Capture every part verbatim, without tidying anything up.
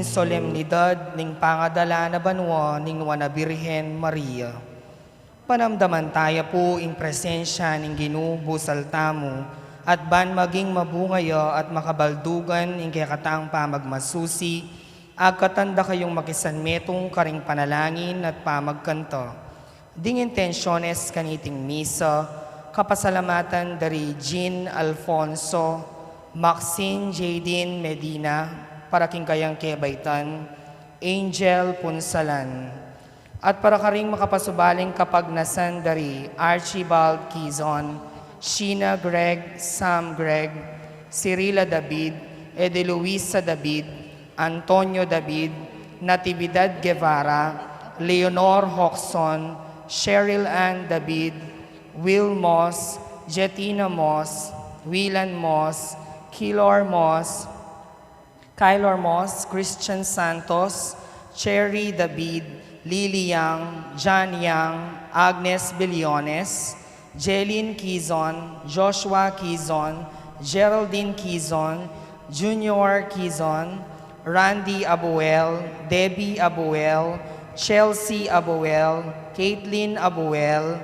Solemnidad ning pangadala na banua ning Nuan a Birhen Maria. Panamdaman taya pu ing presensya ning Ginu busal tamu, at ban maging mabunga ya at makabaldugan ing kekatang pamagmasusi, agkatan da kayung makisanmetung karing panalangin at pamagkanta. Ding intensiones kaniting misa, kapasalamatan da ri Jean Alfonso, Maxine Jadine Medina, para king kayang kebaitan, Angel Punsalan. At para karing makapasubaling kapagnasan da ri Archibald Quizon, Sheena Greg, Sam Greg, Cirila David, Edeluisa David, Antonio David, Natividad Guevara, Leonor Hoxon, Cheryl Ann David, Will Moss, Jetina Moss, Willan Moss, Kilor Moss, Kylor Moss, Christian Santos, Cherry David, Lily Yang, John Yang, Agnes Billones, Jelyn Quizon, Joshua Quizon, Geraldine Quizon, Junior Quizon, Randy Abuel, Debbie Abuel, Chelsea Abuel, Caitlin Abuel,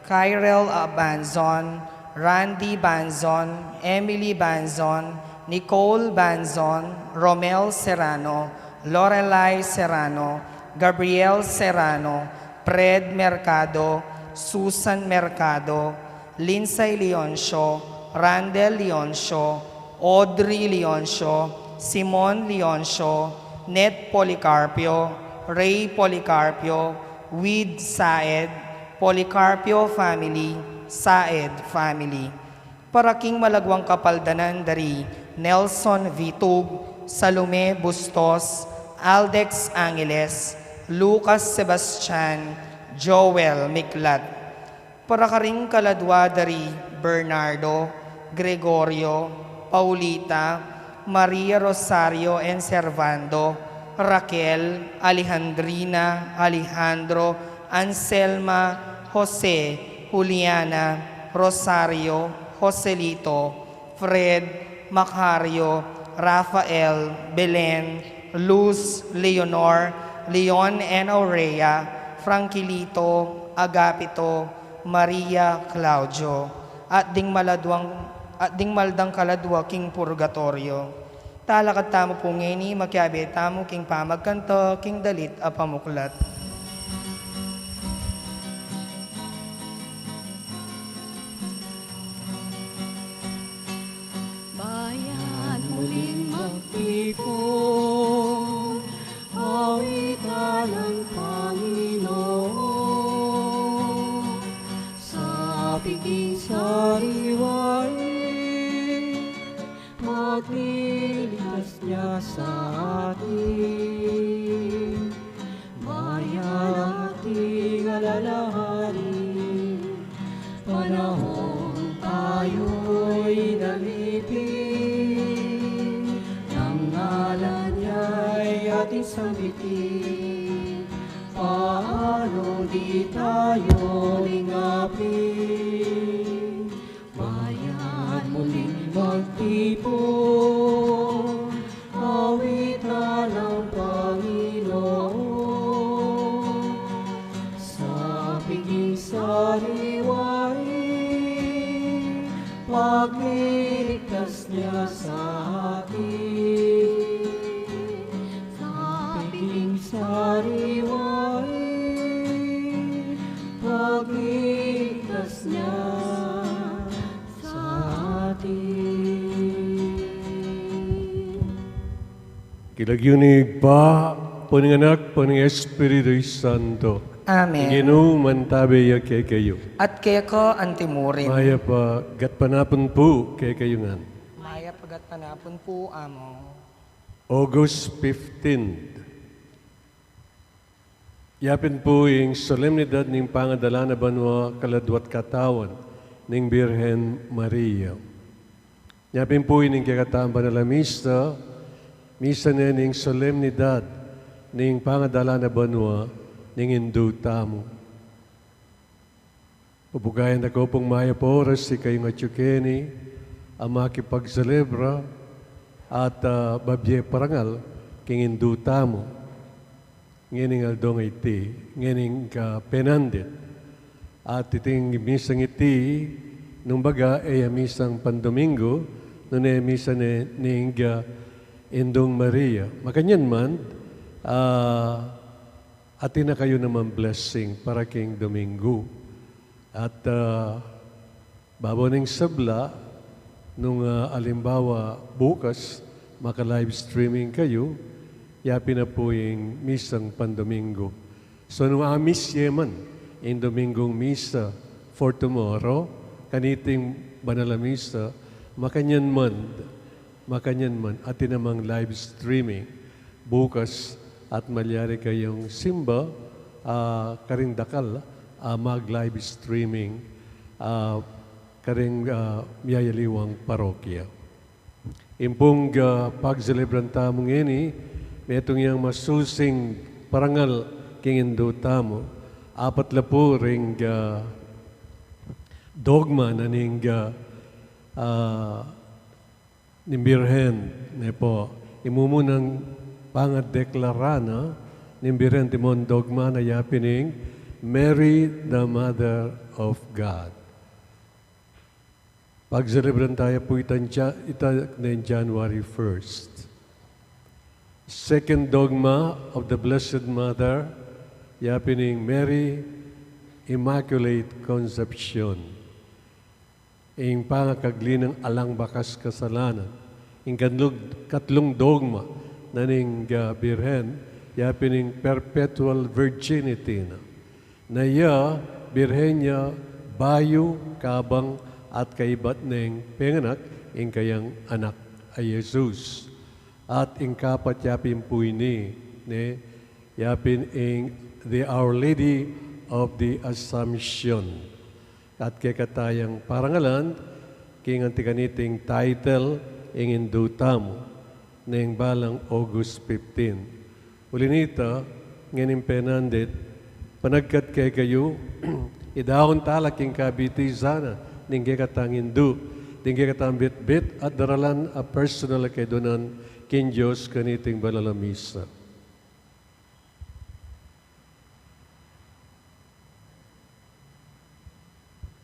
Kyrel Banzon, Randy Banzon, Emily Banzon, Nicole Banzon, Romel Serrano, Lorelai Serrano, Gabriel Serrano, Fred Mercado, Susan Mercado, Lindsay Leoncio, Randel Leoncio, Audrey Leoncio, Simon Leoncio, Net Policarpio, Ray Policarpio, Wid Saed, Policarpio family, Saed family. Para king malagwang kapaldanan da ri Nelson Vitug, Salome Bustos, Aldex Angeles, Lucas Sebastian, Joel Miklat. Para karing kaladwa da ri Bernardo, Gregorio, Paulita, Maria Rosario and Servando, Raquel, Alejandrina, Alejandro, Anselma, Jose, Juliana, Rosario, Joselito, Fred, Macario, Rafael, Belen, Luz, Leonor, Leon and Aurea, Franquilito, Agapito, Maria, Claudio, at ding maladwang, at ding maldang kaladwa king purgatorio. Talakad tamu pu ngeni, makiabe tamu king pamagkanta king dalit a pamuklat. Bayan muling magtipun, awitan ang Panginoon, sa piging sariwai, magliligtas niya sa atin. Bayan ating alalahanin, panahong tayo'y nalipin, ang ngalan niya'y ating sambitin, paano di tayo lingapin? Bayan muling magtipun, awitan ang Panginoon, sa piging sariwai, pagliligtas niya sa atin. Sa piging sariwai, pagliligtas niya sa atin. King lagyu ning Ibpa, ampo ning Anak, ampo ning Espiritu Santo. Amen. Ing Ginu mantabe ya kekayu. At keka antimurin. Mayap a gatpanapun pu kekayu ngan. Mayap a gatpanapun pu, Among. August fifteen. Yapin pu ing solemnidad ning pangadala na banua kaladwa't katawan ning Birhen Maria. Yapin pu ining kekatang banal a misa, misa ne ning solemnidad ning pangadala na banua ning Indu tamu. Pupukayan da ku pung mayap a oras ikayung atyu keni a makipagselebra at, ah, babie parangal king indu tamu ngening aldo a iti, ngening, ah, penandit. At iting misang iti, nung baga, e ya misang pandomingo, nune misa ne ning, ah, Indung Maria. Makanyan man, ah, atin na kayu naman blessing para king Domingo. At, ah, babo ning sabla, nung, ah, alimbawa, bukas, maka-live streaming kayu, yapin na pu ing misang pandomingo. So, nung a-miss ye man ing Domingong misa for tomorrow, kaniting banal a misa, makanyan man, makanyan man, atin namang live streaming bukas at malyari kayung simba, ah, karing dakal, ah, mag-live streaming, ah, karing, ah, miyayaliwang parokya. Ing pung, ah, pagselebran tamu ngeni, metung yang masusing parangal king indu tamu. Apat la pu ring, ah, dogma na ning, ah, ah, ning Birhen, ne pu. Ing mumunang pangadeklara na ning Birhen, ing mung dogma na yapin ing Mary, the Mother of God. Pagselebran taya pu ita, ita neng January first. Second dogma of the Blessed Mother, yapin ing Mary Immaculate Conception. Ing pangakagli nang alang bakas kasalanan. Ing katlung, katlung dogma na ning, ah, Birhen, yapin ing perpetual virginity na. Na iya, Birhen ya, bayu, kabang, at kaibat neng penganak ing kayang anak a Jesus. At ing kapat yapin pu ini, ne, yapin ing the Our Lady of the Assumption. At kekatang parangalan, king anti kaniting title, ing indu tamu, neng balang August fifteen. Uli nita, ngening penandit, panagkat kekayu, idaun tala king kabitisan na ning kekatang indu, ding kekatang bitbit at daralan a personal a kedunan king Dios kaniting banal a misa.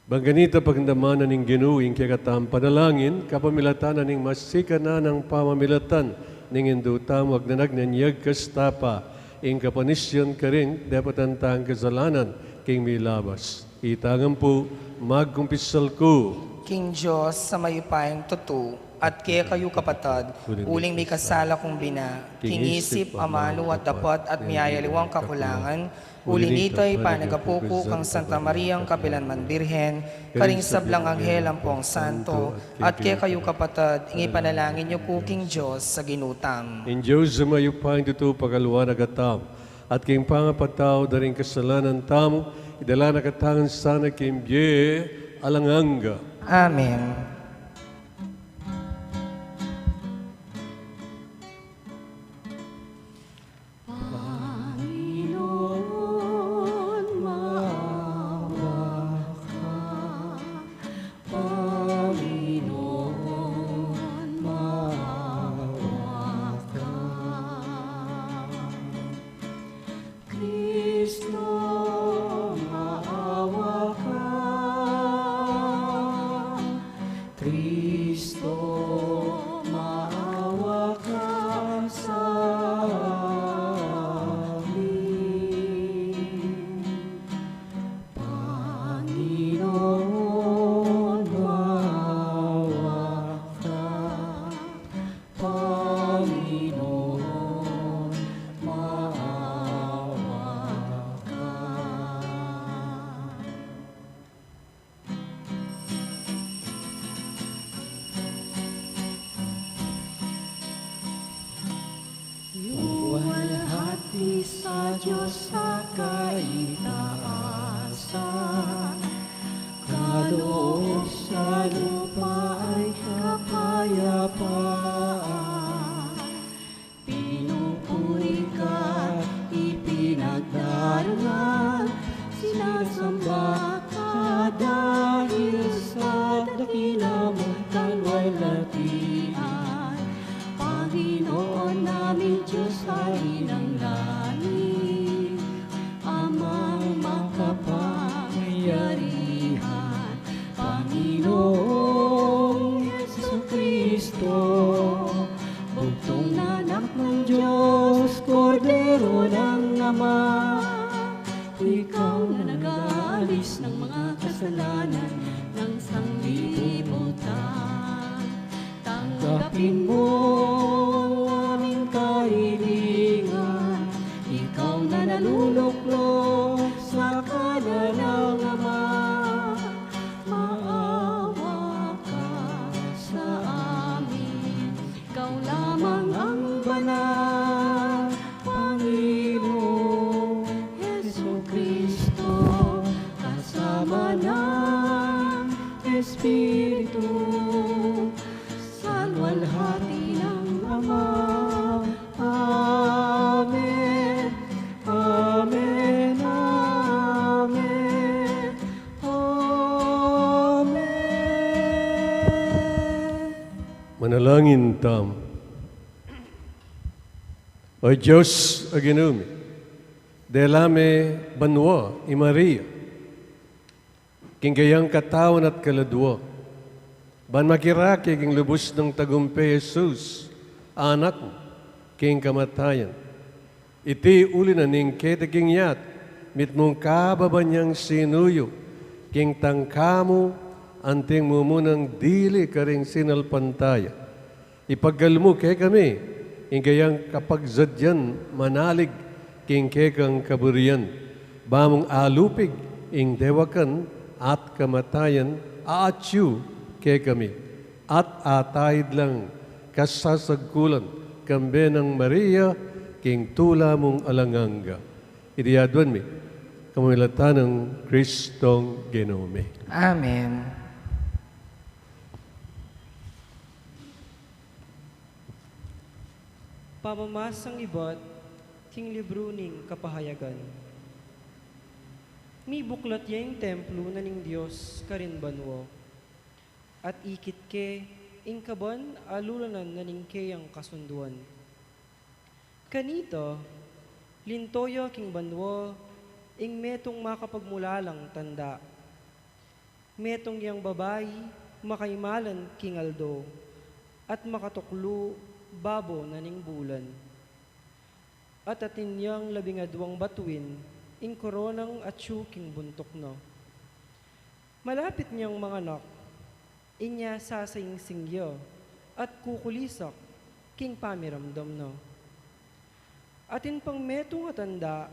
Bang kanita pagdamanan ning Ginu ing kekatang panalangin, kapamilatan na ning masikan a nang pamamilatan ning indu tamu, agnanag neng yagkas tapa ing kapanisyan karing depatan tang kasalanan king milabas. Ita ngan pu, magkumpisal ku king Dios a mayupayang tutu, at kekayu kapatad, uling mikasala kung bina, king isip, amalu, at dapat, at miyayaliwang kakulangan. Uli nita, ipanagapu ku kang Santa Mariang kapilanman Birhen, karing sablang anghel ampong santo, at kekayu kapatad, ing ipanalangin yu ku king Dios a Ginu tamu. Ing Dios a mayupayang tutu pakaluan na katamu, at king pangapatawad da ring kasalanan tamu, idala na katamu ngan sana king bie alang angga. Amen. Panginoon, maawa ka. Panginoon, maawa ka. Kristo, maawa ka. Kristo, maawa ka sa amin. Panginoon, maawa ka. Panginoon, maawa ka. Luwalhati sa Dios a kaitaasan, kaloob sa lupa ay kapayapaan. Pinupuri ka, ipinagdarangal, sinasamba ka dahil sa dakila mung kalwalhatian. Panginoon naming Diyos, Ama, ikaw na nag-aalis ng mga kasalanan ng sanglibutan. Tanggapin mo ang aming kahilingan. Ikaw na naluluklok sa kanan ng Ama. Maawa ka sa amin. Ikaw lamang ang banal, Panginoong Jesucristo, kasama ng Espiritu, sa luwalhati ng Ama. Amen. Amen. Amen. Amen. Manalangin tamu. O Dios a Ginu mi, dela me banua i Maria king keyang katawan at kaladua, ban makirake king lubus nang tagumpe Jesus, Anak mu, king kamatayan. Iti uli na ning kete king yatu, mitmung kababan yang sinuyu king tangka mu, anting mumunang dili karing sinalpantaya. Ipagkalub mu kekami ing keyang kapagsadyan manalig king kekang kaburian, ba mung alupig ing dewakan at kamatayan a atyu kekami, at ataid lang kasasagkulan kambe nang Maria king tula mung alang angga. Iti aduan mi kapamilatan nang Kristong Ginu mi. Amen. Pamamasang ibat king libru ning Kapahayagan. Mibuklat ya ing templo na ning Dios karin banua, at ikit ke ing kaban a lulanan na ning keyang kasunduan. Kanita, linto ya king banua ing metung makapagmulalang tanda. Metung yang babai makaimalan king aldo, at makatuklu babo na ning bulan. At atin yang labingaduang batuin ing koronang atyu king buntuk na. Malapit yang manganak, inya sasaingsing ya at kukulisak king pamiramdam na. Atin pang metung a tanda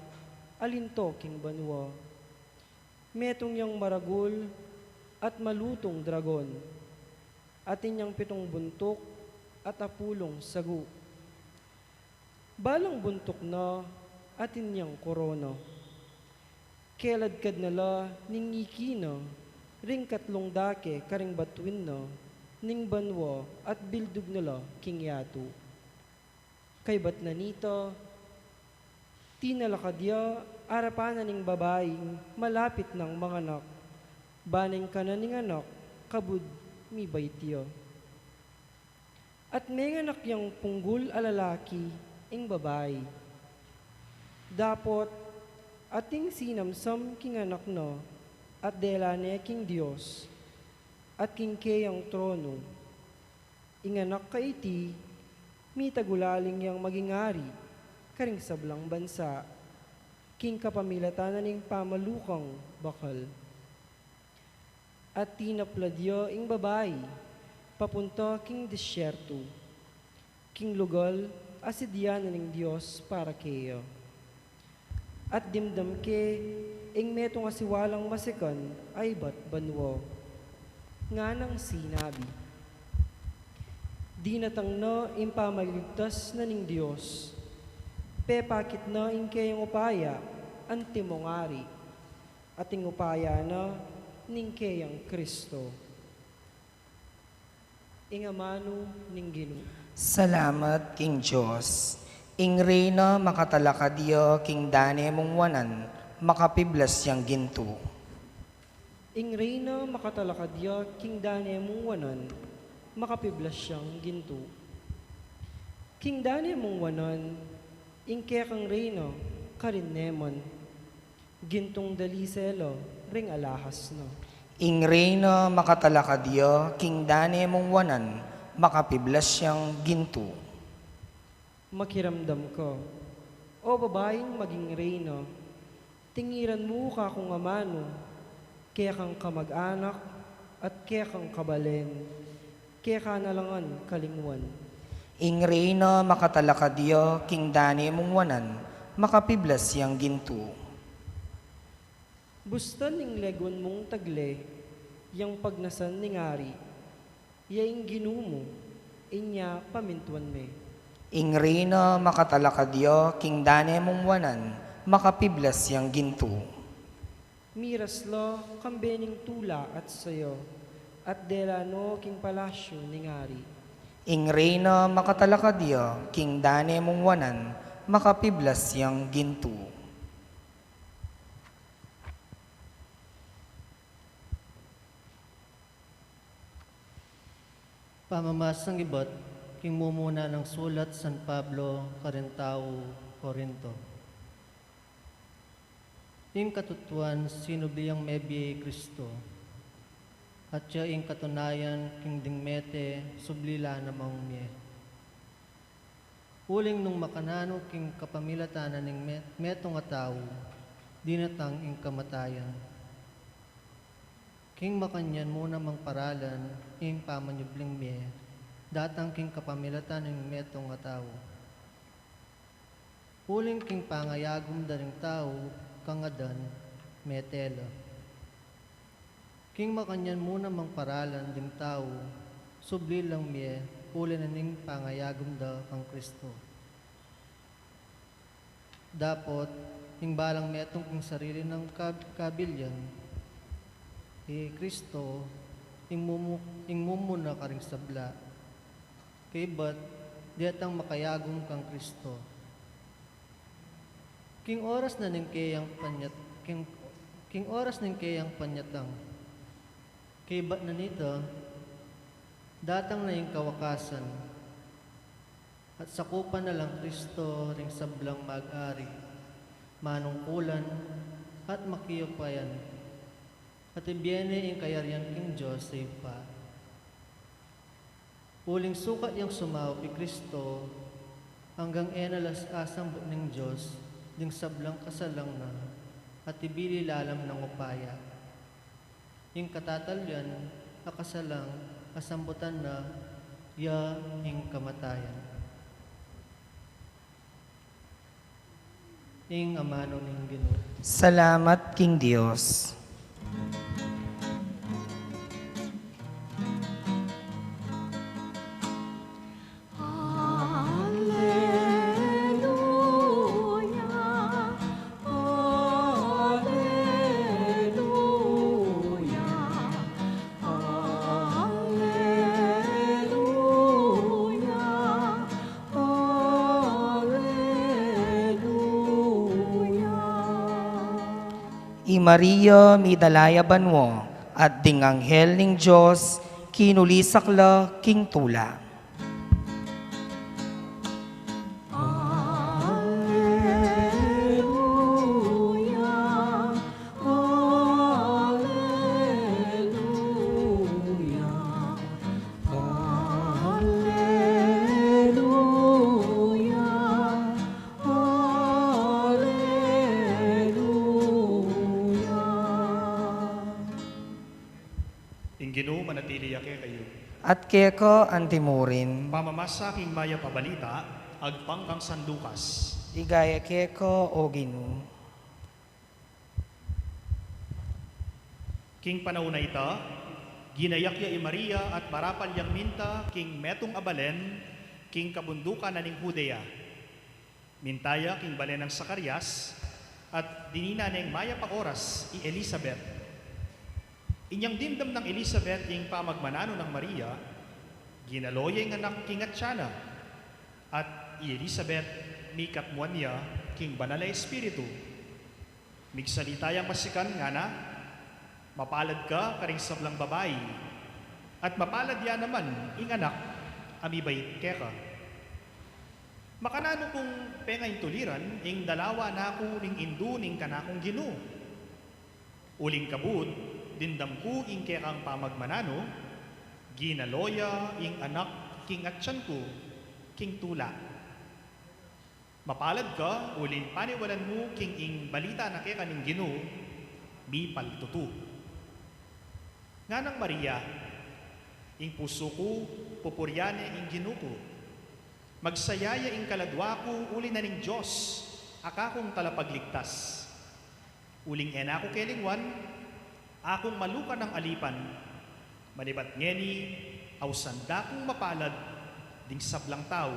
a linto king banua. Metung yang maragul at malutung dragon. Atin yang pitung buntuk at apulung sagu. Balang buntuk na atin yang korona. Keladkad na la ning iki na ring katlung dake karing batuin na ning banua at bildug na la king yatu. Kaybat na nita, tinalakad ya arapan na ning babaing malapit nang manganak, ba neng kanan ning anak kabud mibait ya. At menganak yang punggul a lalaki ing babai. Dapot ating sinamsam king anak na at dela ne king Dios at king keyang tronu. Ing anak a iti, mitagulaling yang maging ari karing sablang bansa, king kapamilatan na ning pamalukang bakal. At tinaplad ya ing babai papunta king disyertu, king lugal a sidyan na ning Dios para keya. At dimdam ke ing metung a siwalang masikan a ibat banua. Nganang sinabi, dinatang na ing pamaliligtas na ning Dios. Pepakit na ing keyang upaya antimong ari, at ing upaya na ning keyang Kristo. Ing amanu ning Ginu. Salamat king Dios. Ing Reyna makatalakad ya king dane mung wanan, makapiblas yang gintu. Ing Reyna makatalakad ya king dane mung wanan, makapiblas yang gintu. King dane mung wanan, ing kekang Reyna karin ne man. Gintung dalise la ring alahas na. Ing Reyna makatalakad ya king dane mung wanan, makapiblas yang gintu. Makiramdam ka, O babaing maging reyna, tingiran mu kakung amanu, kekang kamag-anak, at kekang kabalen, keka na la ngan kalingwan. Ing reyna makatalakad ya king dane mung wanan, makapiblas yang gintu. Bustan ing legun mung tagle, yang pagnasan ning ari, ya ing Ginu mu, inya pamintuan me. Ing reyna makatalakad ya king dane mung wanan, makapiblas yang gintu. Miras la kambe ning tula at sayo, at dela no king palasyu ning ari. Ing reyna makatalakad ya king dane mung wanan, makapiblas yang gintu. Pamamasang ibat king mumuna nang sulat San Pablo karing tau Corinto. Ing katutuan, sinubli yang mebie i Kristo, at ya ing katunayan, king ding mete, subli la namang mie. Uling nung makananu king kapamilatan na ning me-, metung a tau, dinatang ing kamatayan. King makanyan mu namang paralan, ing pamanyubling mie, datang king kapamilatan ning metung a tau. Uling king pangayagum da ring tau kang Adan, mete la. King makanyan mu namang paralan ding tau, subli lang mie, uli na ning pangayagum da kang Kristo. Dapot, ing balang metung king sarili nang kab-, kabilyan, i Kristo, ing mumu-, ing mumuna karing sabla. Kaybat, detang makayagum kang Kristo. King oras na ning keyang panyat-, king, king oras ning keyang panyatang. Kaybat na nita, datang na ing kawakasan. At sakupan na lang Kristo ring sablang mag-ari, manungkulan, at makiupayan. At ibie ne ing kayarian king Dios a Ibpa. Uling sukat yang sumaup i Kristo, anggang e na la asambut ning Dios ding sablang kasalang na, at ibie lalam nang upaya. Ing katatalyan a kasalang a sambutan na, ya ing kamatayan. Ing amanu ning Ginu. Salamat king Dios. I Maria, midala ya banua, at ding anghel ning Dios, kinulisak la king tula. Ing Ginu manatili ya kekayu. At keka antimurin. Pamamasa king mayap a balita agpang kang San Lucas. Ligaya keka, O Ginu. King panaun a ita, ginayak ya i Maria at marapal yang minta king metung a balen king kabundukan na ning Judea. Minta ya king balen nang Zacarias, at dinina neng mayap a oras i Elisabet. Inyang dimdam nang Elisabet ing pamagmananu nang Maria, ginalo ya ing anak king atian na, at i Elisabet mikatmuan ya king Banal a Espiritu. Migsalita yang masikan, ngana, "Mapalad ka karing sablang babai, at mapalad ya naman ing anak a mibait keka. Makananu kung pengaintuliran ing dalawa naku ning indu ning kanakung Ginu?" Uling kabud, dimdam ku ing kekang pamagmananu, ginalo ya ing anak king atian ku king tula. Mapalad ka, uling paniwalan mu king ing balita na keka ning Ginu, mipaltutu. Nganang Maria, ing pusu ku, pupurian ne ing Ginu ku. Magsaya ya ing kaladua ku, uli na ning Dios, a kakung talapagligtas. Uling e na ku kelingwan, akung maluka nang alipan, manibat ngeni, ausan da kung mapalad, ding sablang tau,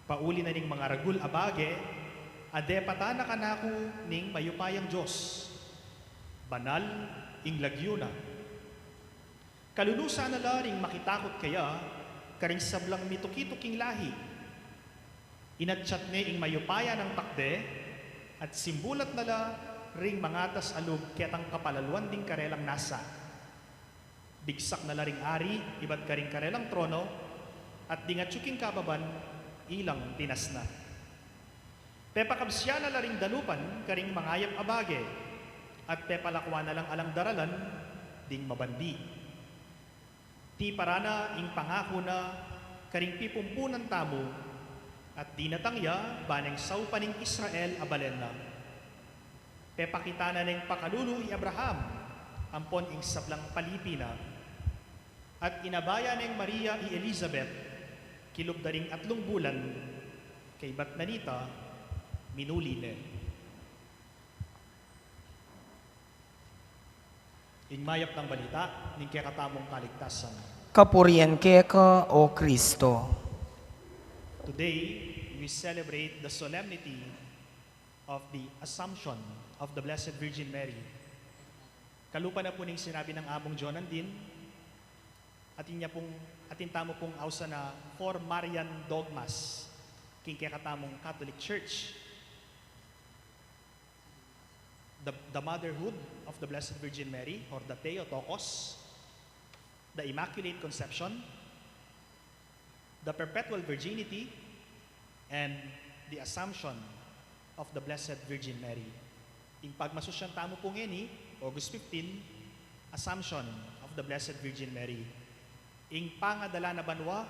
pauli na ning mangaragul a bage, a depatan na kanaku ning mayupayang Dios. Banal ing lagyu na. Kalulusan na la ring makitakut keya, karing sablang mituki-tuking lahi. Inatsat ne ing mayupaya nang takde, at simbulat na la ring mangatas a lub ketang kapalaluan ding karelang nasa. Bigsak na la ring ari ibat karing karelang trono, at ding atyu king kababan ilang tinasna. Pepakabsian na la ring danupan karing mangayap a bage, at pepalakwan na lang alang daralan ding mabandi. Tiparan na ing pangaku na karing pipumpunan tamu, at dinatang ya baneng saupan ning Israel a balen na. Pepakita na neng pakalulu i Abraham, ampon ing sablang palipi na. At inabaya neng Maria i Elizabeth, kilub da ring atlung bulan, kaybat na nita, minuli ne. Ing mayap nang balita ning kekatamung kaligtasan. Kapurian keka, O Kristo. Today, we celebrate the solemnity of the Assumption of the Blessed Virgin Mary. Kalupa na pu ning sinabi nang Among John Andin, atin ya pung, atin tamu pung ausan a four Marian dogmas king kekatamung Catholic Church. The, the motherhood of the Blessed Virgin Mary, or the Theotokos, the Immaculate Conception, the Perpetual Virginity, and the Assumption of the Blessed Virgin Mary. Ing pagmasusyan tamu pu ngeni, August fifteen, Assumption of the Blessed Virgin Mary. Ing pangadala na banua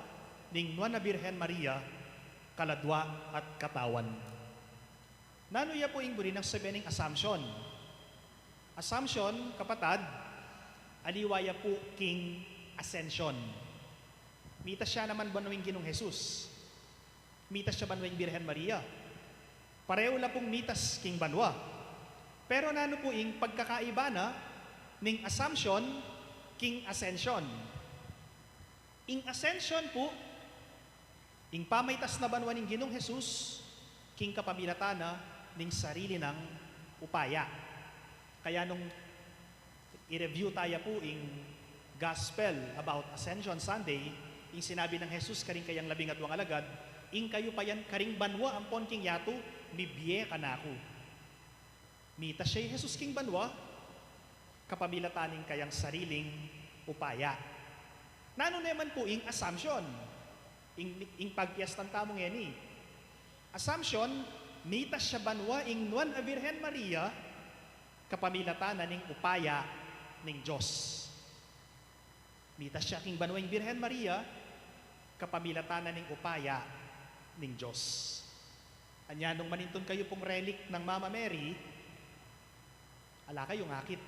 ning Nuan a Birhen Maria, kaladua at katawan. Nanu ya pu ing buri nang sabian ning Assumption? Assumption, kapatad, aliwa ya pu king Ascension. Mitas ya naman banua ing Ginung Jesus. Mitas ya banua ing Birhen Maria. Parehu la pung mitas king banua. Pero nanu pu ing pagkakaiba na ning Assumption king Ascension? Ing Ascension pu, ing pamaitas na banua ning Ginung Jesus, king kapamilatan na ning sarili nang upaya. Kaya nung i-review taya pu ing Gospel about Ascension Sunday, ing sinabi nang Jesus karing kayang labing adwang alagad, "Ing kayupayan karing banua ampon king yatu, mibie kanaku." Mitas ya i Jesus king banua, kapamilatan ning kayang sariling upaya. Nanu naman pu ing Assumption? Ing, ing pagpiestan tamu ngeni. Assumption, mitas ya banua ing Nuan a Birhen Maria, kapamilatan na ning upaya ning Dios. Mitas ya king banua ing Birhen Maria, kapamilatan na ning upaya ning Dios. Anya nung manintun kayu pung relic nang Mama Mary, ala kayung akit.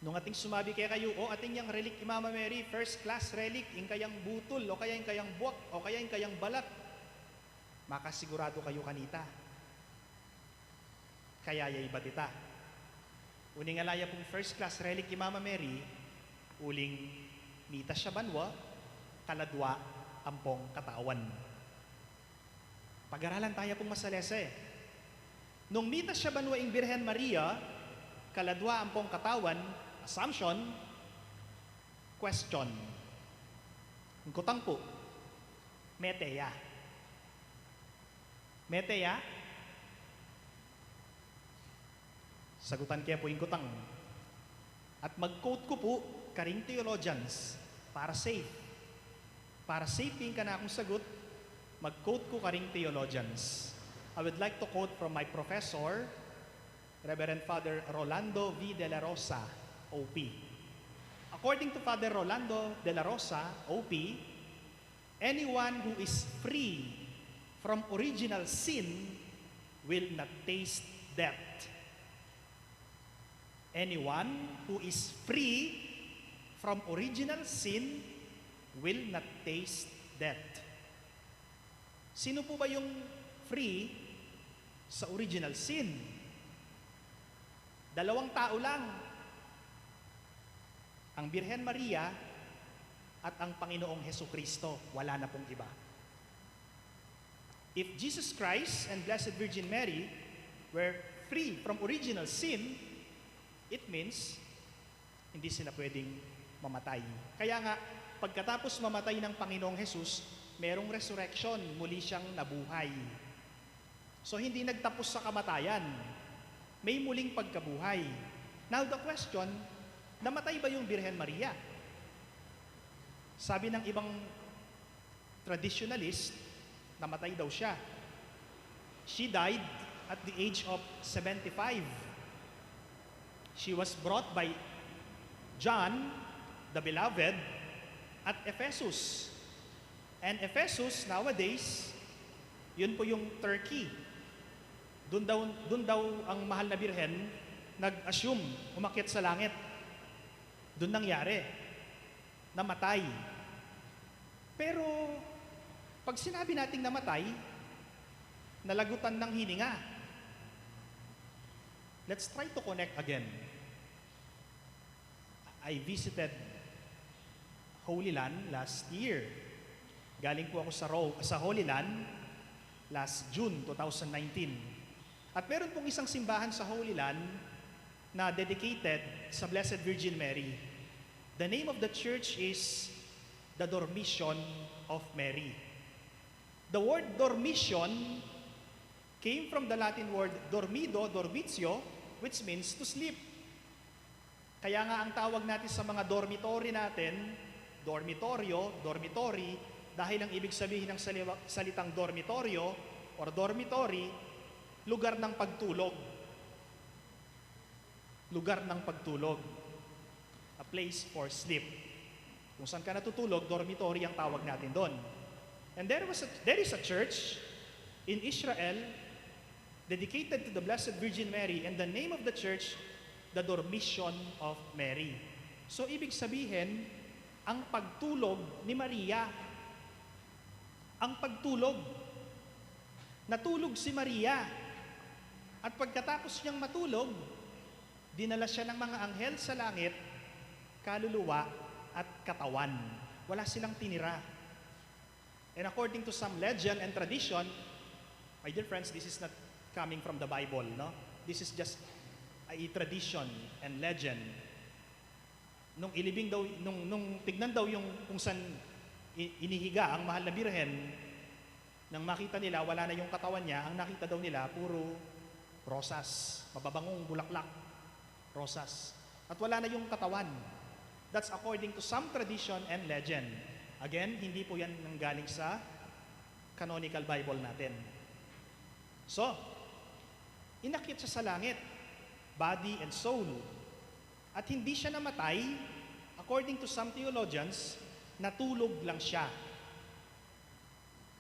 Nung ating sumabi kekayu, "O, atin yang relic i Mama Mary, first class relic, ing kayang butul, o kaya ing kayang buak, o kaya ing kayang balat," makasiguradu kayu kanita. Kaya ya ibat ita. Uling ala ya pung first class relic i Mama Mary, uling mitas ya banua, kaladua ampong katawan. Pag-aralan taya pung masalese. Nung mitas ya banua ing Birhen Maria, kaladua ampong katawan, Assumption, question. Ing kutang pu, mete ya? Mete ya? Sagutan ke pu ing kutang. At mag-quote ku pu karing theologians para safe. Para safe ing kanakung sagut, mag-quote ku karing theologians. I would like to quote from my professor, Reverend Father Rolando V. De La Rosa, O P. According to Father Rolando De La Rosa, O P, anyone who is free From original sin will not taste death. Anyone who is free from original sin will not taste death. Sino po ba yung free sa original sin? Dalawang tao lang. Ang Birhen Maria at ang Panginoong Hesukristo. Wala na pong iba. If Jesus Christ and Blessed Virgin Mary were free from original sin, it means hindi sila pwedeng mamatay. Kaya nga, pagkatapos mamatay ng Panginoong Jesus, merong resurrection, muli siyang nabuhay. So, hindi nagtapos sa kamatayan. May muling pagkabuhay. Now, the question, namatay ba yung Birhen Maria? Sabi ng ibang traditionalist, namatay daw siya. She died at the age of seventy-five. She was brought by John the Beloved at Ephesus. And Ephesus, nowadays, yun po yung Turkey. Doon daw, doon daw ang mahal na birhen nag-assume, umakyat sa langit. Doon nangyari. Namatay. Pero, pag sinabi nating namatay, nalagutan ng hininga. Let's try to connect again. I visited Holy Land last year. Galing po ako sa, Ro- sa Holy Land last June two thousand nineteen. At meron pong isang simbahan sa Holy Land na dedicated sa Blessed Virgin Mary. The name of the church is the Dormition of Mary. The word dormition came from the Latin word dormido, dormitio, which means to sleep. Kaya nga ang tawag natin sa mga dormitory natin, dormitoryo, dormitory, dahil ang ibig sabihin ng saliwa- salitang dormitoryo or dormitory, lugar ng pagtulog. Lugar ng pagtulog. A place for sleep. Kung saan ka natutulog, dormitory ang tawag natin doon. And there was a, there is a church in Israel dedicated to the Blessed Virgin Mary, and the name of the church, the Dormition of Mary. So, ibig sabihin, ang pagtulog ni Maria. Ang pagtulog. Natulog si Maria. At pagkatapos niyang matulog, dinala siya ng mga anghel sa langit, kaluluwa at katawan. Wala silang tinira. And according to some legend and tradition, my dear friends, this is not coming from the Bible, no? This is just a tradition and legend. Nung ilibing daw, nung, nung tignan daw yung kung saan i- inihiga ang mahal na birhen, nang makita nila, wala na yung katawan niya, ang nakita daw nila, puro rosas, mababangong bulaklak, rosas. At wala na yung katawan. That's according to some tradition and legend. Again, hindi po yan nanggaling sa canonical Bible natin. So, inakyat siya sa langit, body and soul. At hindi siya namatay, according to some theologians, natulog lang siya.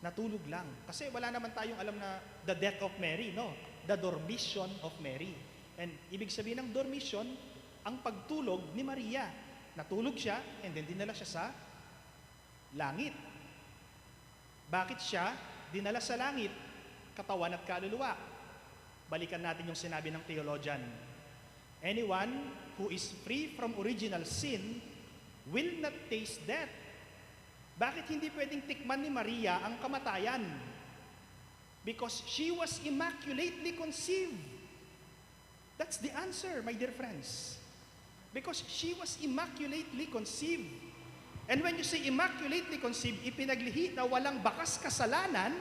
Natulog lang. Kasi wala naman tayong alam na the death of Mary, no? The dormition of Mary. And ibig sabihin ng dormition, ang pagtulog ni Maria. Natulog siya, and then dinala siya sa langit. Bakit siya dinala sa langit, katawan at kaluluwa? Balikan natin yung sinabi ng theologian. Anyone who is free from original sin will not taste death. Bakit hindi pwedeng tikman ni Maria ang kamatayan? Because she was immaculately conceived. That's the answer, my dear friends. Because she was immaculately conceived. And when you say immaculately conceived, ipinaglihi na walang bakas kasalanan,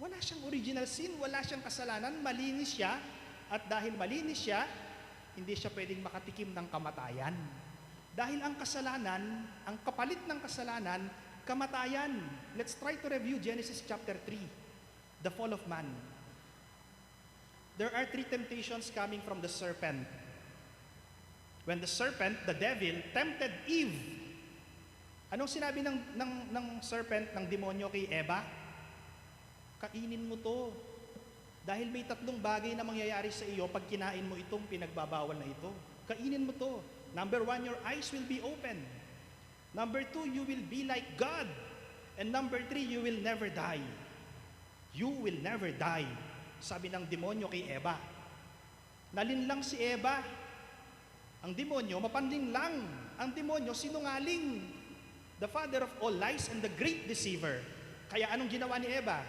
wala siyang original sin, wala siyang kasalanan, malinis siya, at dahil malinis siya, hindi siya pwedeng makatikim ng kamatayan. Dahil ang kasalanan, ang kapalit ng kasalanan, kamatayan. Let's try to review Genesis chapter three, the fall of man. There are three temptations coming from the serpent. When the serpent, the devil, tempted Eve, anong sinabi ng, ng, ng serpent, ng demonyo kay Eva? Kainin mo 'to. Dahil may tatlong bagay na mangyayari sa iyo 'pag kinain mo itong pinagbabawal na ito. Kainin mo 'to. Number one, your eyes will be open. Number two, you will be like God. And number three, you will never die. You will never die, sabi ng demonyo kay Eva. Nalinlang si Eva. Ang demonyo, mapanlinlang. Ang demonyo, sinungaling. The father of all lies and the great deceiver. Kaya anong ginawa ni Eva?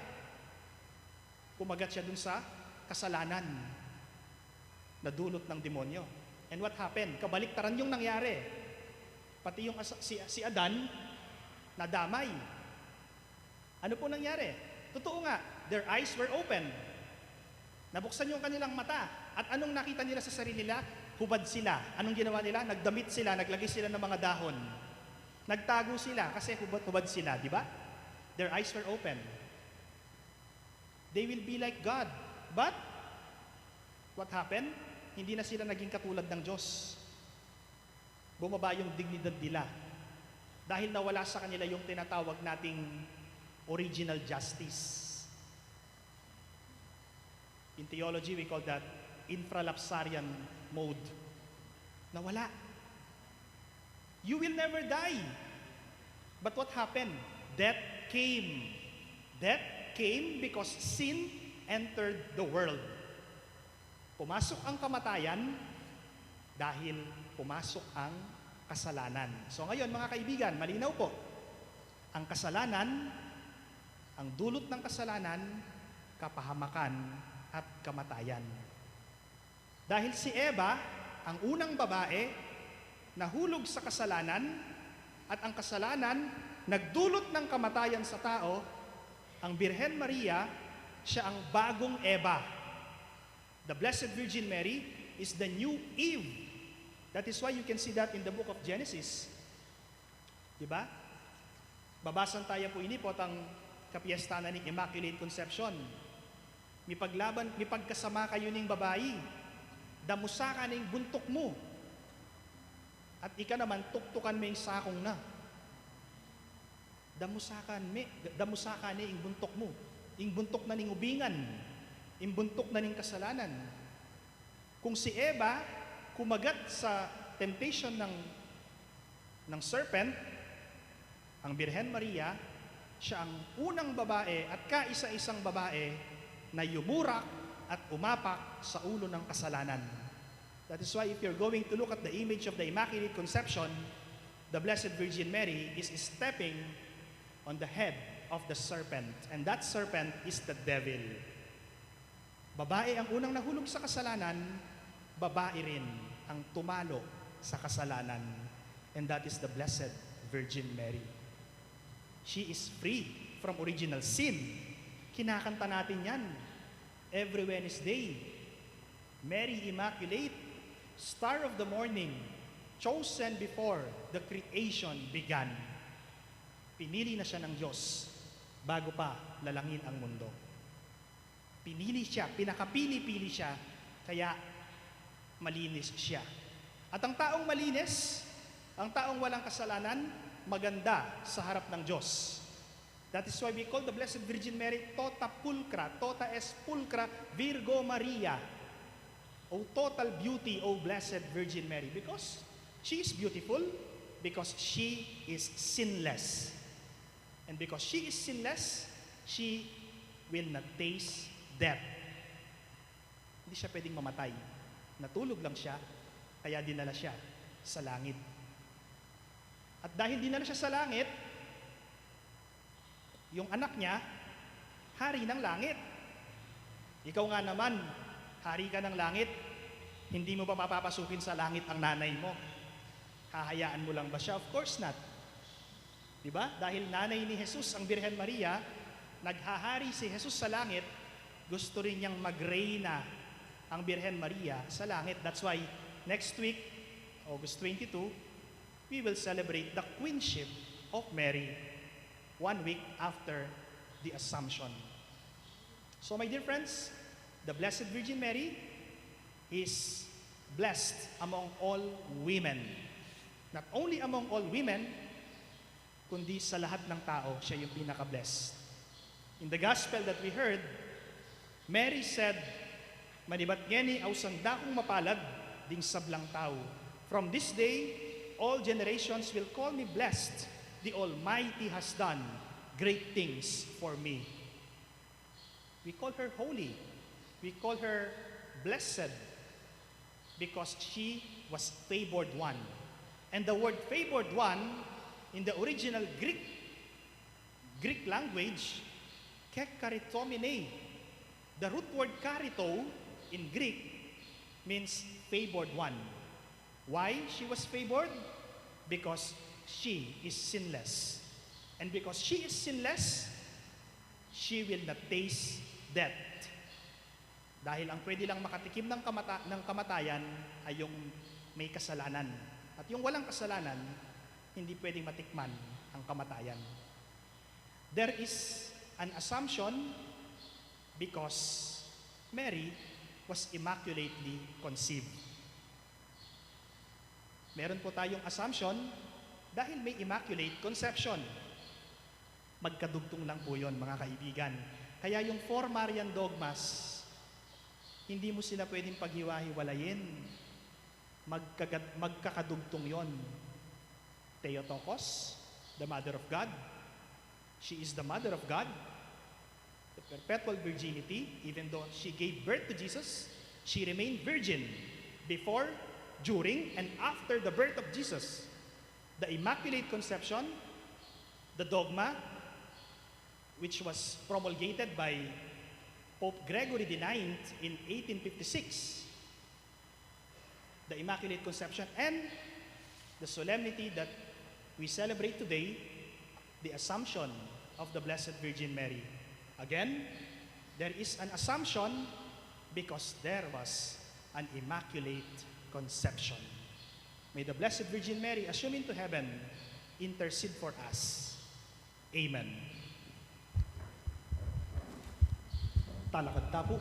Kumagat siya dun sa kasalanan na dulot ng demonyo. And what happened? Kabaliktaran yung nangyari. Pati yung asa- si, si Adan, nadamay. Ano po nangyari? Totoo nga, their eyes were open. Nabuksan yung kanilang mata. At anong nakita nila sa sarili nila? Hubad sila. Anong ginawa nila? Nagdamit sila, naglagay sila ng mga dahon. Nagtago sila kasi hubad-hubad sila, di ba? Their eyes were open. They will be like God. But, what happened? Hindi na sila naging katulad ng Diyos. Bumaba yung dignidad nila dahil nawala sa kanila yung tinatawag nating original justice. In theology, we call that infralapsarian mode. Nawala. You will never die. But what happened? Death came. Death came because sin entered the world. Pumasok ang kamatayan dahil pumasok ang kasalanan. So ngayon, mga kaibigan, malinaw po. Ang kasalanan, ang dulot ng kasalanan, kapahamakan at kamatayan. Dahil si Eva, ang unang babae, nahulog sa kasalanan, at ang kasalanan nagdulot ng kamatayan sa tao, ang Birhen Maria, siya ang bagong Eva. The Blessed Virgin Mary is the new Eve. That is why you can see that in the book of Genesis. Di ba? Babasan taya pu ini potang kapiyesta na ning Immaculate Conception. Mipaglaban, mipagkasama kayu ning babai. Damusakan ne ing buntuk mu. At ika naman, tuktukan me ing sakung na. Damusakan me, damusakan ne ing buntuk mu. Ing buntuk na ning ubingan. Ing buntuk na ning kasalanan. Kung si Eva kumagat sa temptation ng, ng serpent, ang Birhen Maria, siya ang unang babae at kaisa-isang babae na yumurak at umapak sa ulo ng kasalanan. That is why if you're going to look at the image of the Immaculate Conception, the Blessed Virgin Mary is stepping on the head of the serpent, and that serpent is the devil. Babae ang unang nahulog sa kasalanan, babae rin ang tumalo sa kasalanan, and that is the Blessed Virgin Mary. She is free from original sin. Kinakanta natin yan every Wednesday. Mary Immaculate, Star of the Morning, chosen before the creation began. Pinili na siya ng Diyos bago pa lalangin ang mundo. Pinili siya, pinakapili-pili siya, kaya malinis siya. At ang taong malinis, ang taong walang kasalanan, maganda sa harap ng Diyos. That is why we call the Blessed Virgin Mary tota pulchra, tota est pulchra Virgo Maria, o total beauty, O Blessed Virgin Mary, because she is beautiful, because she is sinless. And because she is sinless, she will not taste death. Hindi siya pwedeng mamatay. Natulog lang siya, kaya dinala siya sa langit. At dahil dinala siya sa langit, yung anak niya, hari ng langit. Ikaw nga naman, hari ka ng langit. Hindi mo ba papapasukin sa langit ang nanay mo? Hahayaan mo lang ba siya? Of course not. Di ba? Dahil nanay ni Jesus ang Birhen Maria, naghahari si Jesus sa langit, gusto rin niyang magreyna ang Birhen Maria sa langit. That's why next week, August twenty-two, we will celebrate the queenship of Mary one week after the Assumption. So, my dear friends, the Blessed Virgin Mary is blessed among all women. Not only among all women, kundi sa lahat ng tao, siya yung pinaka-blessed. In the gospel that we heard, Mary said, "Manibat ngeni ausang dakung mapalad ding sablang tau. From this day, all generations will call me blessed. The Almighty has done great things for me." We call her holy. We call her blessed because she was favored one. And the word favored one in the original Greek, Greek language, kekaritomene. The root word karito in Greek means favored one. Why she was favored? Because she is sinless. And because she is sinless, she will not taste death. Dahil ang pwede lang makatikim ng, kamata- ng kamatayan ay yung may kasalanan. At yung walang kasalanan, hindi pwedeng matikman ang kamatayan. There is an assumption because Mary was immaculately conceived. Meron po tayong assumption dahil may Immaculate Conception. Magkadugtong lang po yun, mga kaibigan. Kaya yung four Marian dogmas, hindi mo sila pwedeng paghiwa-hiwalayin. Magkagad- magkakadugtong yon. Theotokos, the Mother of God. She is the Mother of God. The perpetual virginity, even though she gave birth to Jesus, she remained virgin before, during, and after the birth of Jesus. The Immaculate Conception, the dogma, which was promulgated by Pope Gregory the ninth in eighteen fifty-six, the Immaculate Conception, and the solemnity that we celebrate today, the Assumption of the Blessed Virgin Mary. Again, there is an assumption because there was an Immaculate Conception. May the Blessed Virgin Mary, assumed into heaven, intercede for us. Amen. Talakad ta pu,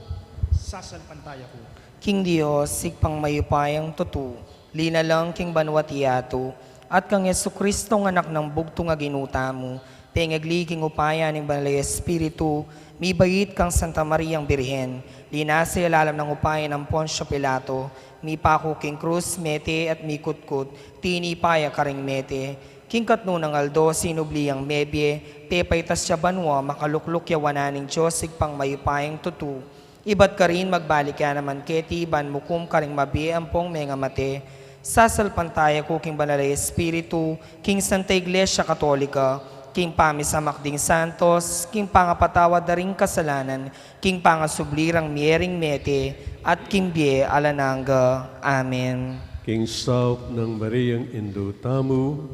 sasalpantaya ku. King Dios, Ibpang mayupayang tutu, linalang king banwa't yatu, at kang Jesucristo, Anak nang bugtung a Ginu tamu, pengagli king upaya ning Banal a Espiritu, mibait kang Santa Mariang Birhen, linasa ya lalam nang upaya nang Poncio Pilato, mipaku king krus, mete at mikutkut, tinipa ya karing mete, king katnu nang aldo sinubli yang mebie, pepaitas ya banua, makalukluk ya wanan ning Dios Ibpang mayupayang tutu. Ibat karin magbalik ya naman keti ban mukum karing mabie ampong mengamate. Sasalpantaya ku king Banal a Espiritu, king Santa Iglesia Katolika, king pamisamak ding santos, king pangapatawad da ring kasalanan, king pangasubli rang mie ring mete, at king bie alang angga. Amen. King saup nang Mariang Indu tamu,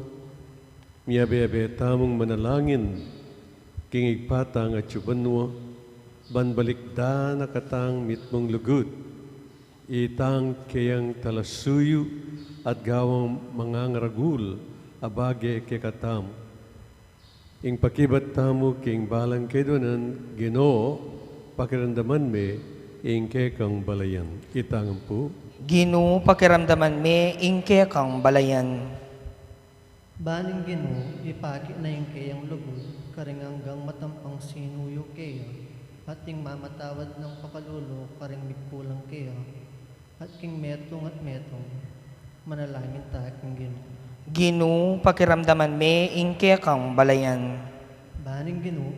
miyabe-abe tamung manalangin king Ibpa tang atsu banua, ban balikdan na katang mitmung lugud, itang keyang talasuyu at gawang mangangaragul a bage kekatamu. Ing pakibat tamu king balang keduanan, Ginu, pakiramdaman me ing kekang balayan. Itangan pu. Ginu, pakiramdaman me ing kekang balayan. Ban ing Ginu, ipakit na ing keyang lugud karing anggang matampang sinuyu keya, at ing mamatawad nang pakalulu karing migkulang keya, at king metung at metung, manalangin ta king Ginu. Ginu, pakiramdaman me ing kekang balayan. Ban ing Ginu,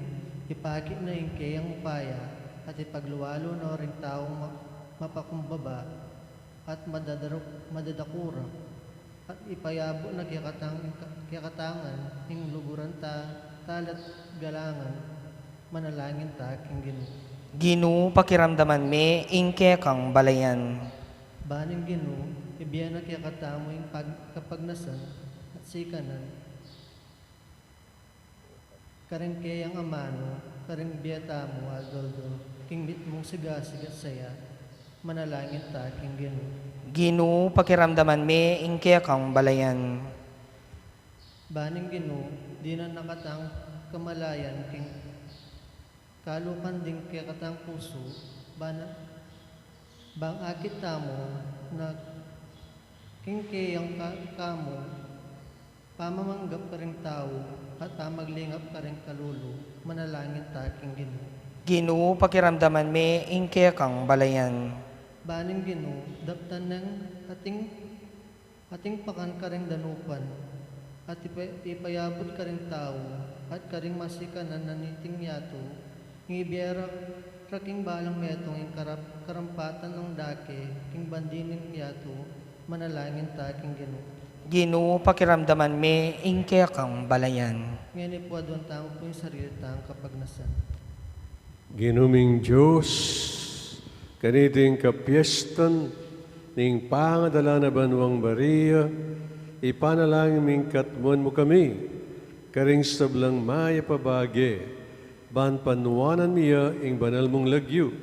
ipakit na ing keyang upaya, at ipagluwalu na ring taung ma-, mapakumbaba, at madadaru-, madadakura, at ipayabu na kekatang-, kekatangan ing luguran ta, tala't galangan, manalangin ta king Ginu. Ginu, pakiramdaman me ing kekang balayan. Ban ing Ginu, ibie na kekatamu ing pag-, kapagnasan at sikanan, karing keyang amanu, karing bie tamu aldo-aldo, king mitmung sigasig at saya, manalangin ta king Ginu. Ginu, pakiramdaman me ing kekang balayan. Ban ing Ginu, dinan na katang kamalayan king kalukan ding kekatang pusu, bana-, bang akit tamu na king keyang ka-, kamu, Pamamanggap karing tau, at pamaglingap karing kalulu, manalangin ta king Ginu. Ginu, pakiramdaman me ing kekang balayan. Ban ing Ginu, daptan neng ating, ating pakan karing danupan, at ipa-, ipayabut karing tau, at karing masikanan na niting yatu, ing ibie ra king balang metung ing karap-, karampatan nang dake, king bandi ning yatu, manalangin ta king Ginu. Ginu, pakiramdaman me ing kekang balayan. Ngeni pu, aduan tamu pu ing sarili tang kapagnasan. Ginu ming Dios, kaniting kapiestan ning pangadala na banuang Maria, ipanalangin ming katmuan mu kami karing sablang mayap a bage, ban panuanan mi ya ing banal mung lagyu,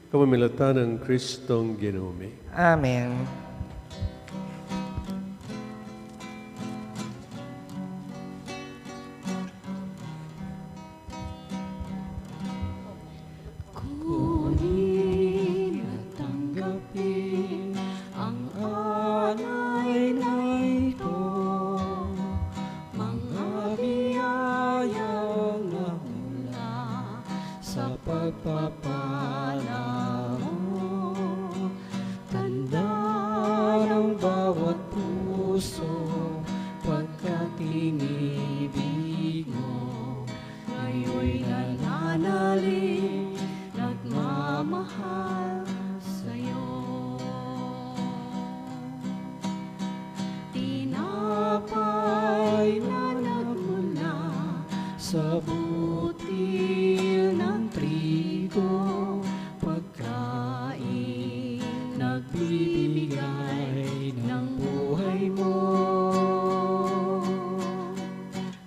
kapamilatan nang Kristong Ginu mi. Amen. Kunin at tanggapin ang alay na ito, mga biyayang nagmula sa pagpapala mo. Tanda ng bawat puso, pagkat inibig mo, ngayo'y nananalig, nagmamahal sa'yo. Tinapay na nagmula sa butil ng trigo, pagkain nagbibigay ng buhay mo.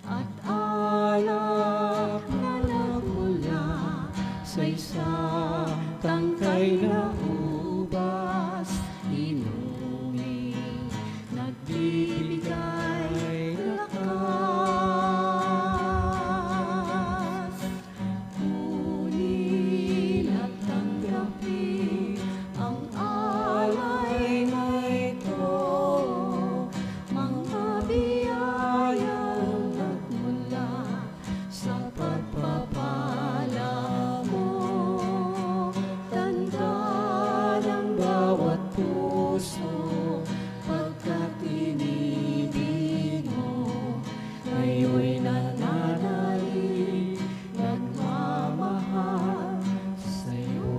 At alak na nagmula sa isang tangkay na ubas, inuming nagbibigay lakas. Kunin at tanggapin ang alay na ito, mga biyayang nagmula sa pagpapala mo. Tanda ng bawat puso, pagkat inibig mo, ngayo'y nananalig, nagmamahal sa'yo.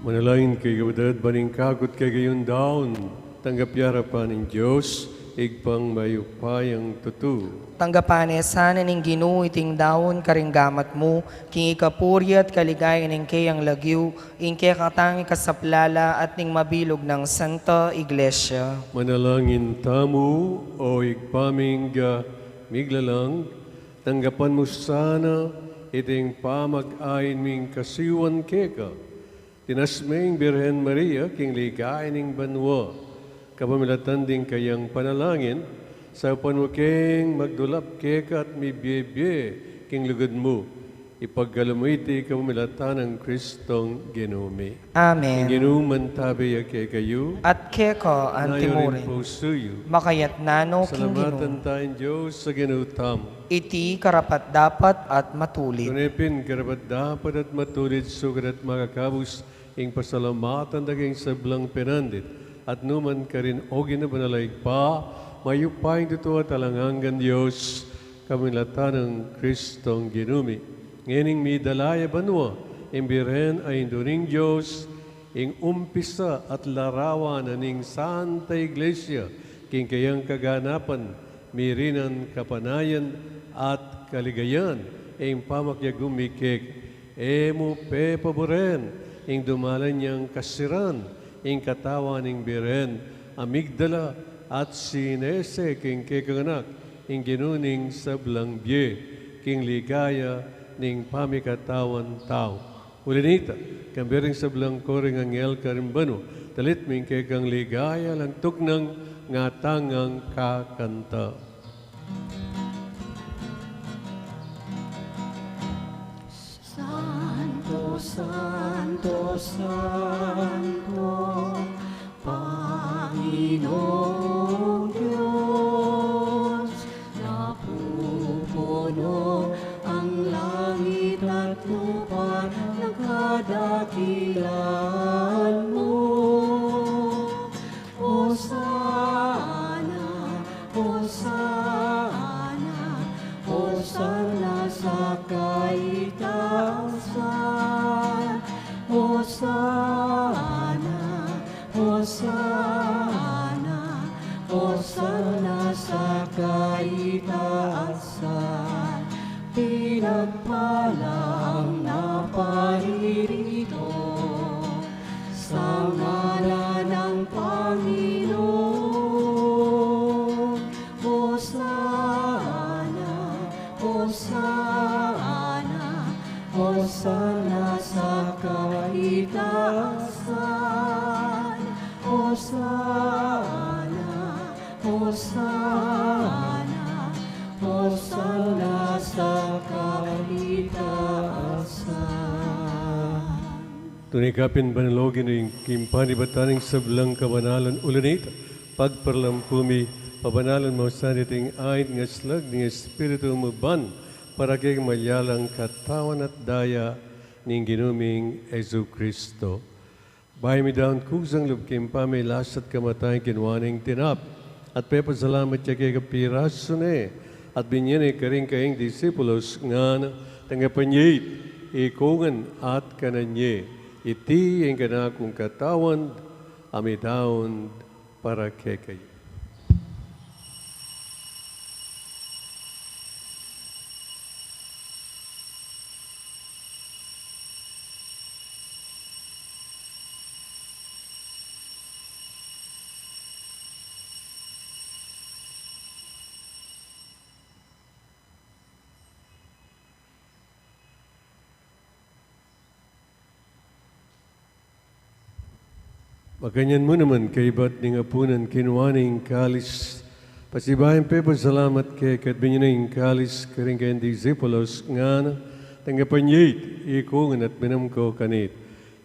Manalangin kayu, kapatad, ban ing kakut kekayung daun, tanggap ya arapan ning Dios, Ibpang mayupayang tutu. Tanggapan na sana ning Ginu iting daun karing gamat mu, king ikapuri at kaligayan ning keyang lagyu, ing kekatang ikasaplala at ning mabilug nang Santa Iglesia. Manalangin tamu. O Ibpa ming miglalang, tanggapan mu sana iting pamag-ain ming kasiwan keka. Tinas me ing Birhen Maria king ligaya ning banua, kapamilatan ding kayang panalangin, saupan mu keng magdulap keka at mibie-bie king lugud mu. Ipagkalub mu iti kapamilatan nang Kristong Ginu mi. Amen. Ing Ginu mantabi ya kekayu. At keka antimurin. Layunin pusu yu. Makayatna no king Ginu. Salamatan taya ing Dios a Ginu tamu. Iti karapat-dapat at matulid. Tune pin karapat-dapat at matulid, sukat at makakabus ing pasalamatan da ka king sablang penandit at nukarin man, o Ginu banal a Ibpa, mayupayang tutu at alang anggang Dios, kapamilatan nang Kristong Ginu mi. Ngening midala ya banua ing Birhen a Indu ning Dios, ing umpisa at larawan na ning Santa Iglesia, king kayang kaganapan, mirinan kapanayan at kaligayan, ing pamakiagum mi keka. E mu pepaburen ing dumalan yang kasiran, ing katawan ning Birhen a migdala at sinese king kekang Anak, ing Ginu ning sablang bie, king ligaya ning pamikatawan tau. Uli nita, kambe ring sablang koro ring anghel karin banua, talit mi ing kekang ligaya alang tuknang ngatang ngang kakanta. Santo, santo, santo, Panginoong Diyos. Hosana sa kaitaasan, pinagpala ang naparirito. Sa ngalan ng Panginoon, Hosana, Hosana, Hosana sa kaitaasan. Hosana, Hosana, Hosana sa kaitaasan. Tune kapin banal, O Ginu, ing panibatan ning sablang kabanalan, uling ita pagparalampu mi, pabanalan mu sa iting ain ngaslag ning Espiritu mu ban para kekami maging katawan at daya ning Ginu ming Jesucristo. Bayu mi daun kusang lub king pamagkasakit at kamatayan, kinua ne ing tinape, at pepasalamat ya keka, pirasu ne, at binye ne karing kayang disipulos, ngana, tanggapan ye iti, ikongan at kanan ye, iti ing kanakung katawan, a midaun para kekayu. Makanyan mu naman, kaybat ning apunan, kinua ne ing kalis, pasibayu yang pepasalamat keka, at binye ne ing kalis karing kayang disipulos, ngana, tanggapan ye iti, ikongan at minum kayu kaniti,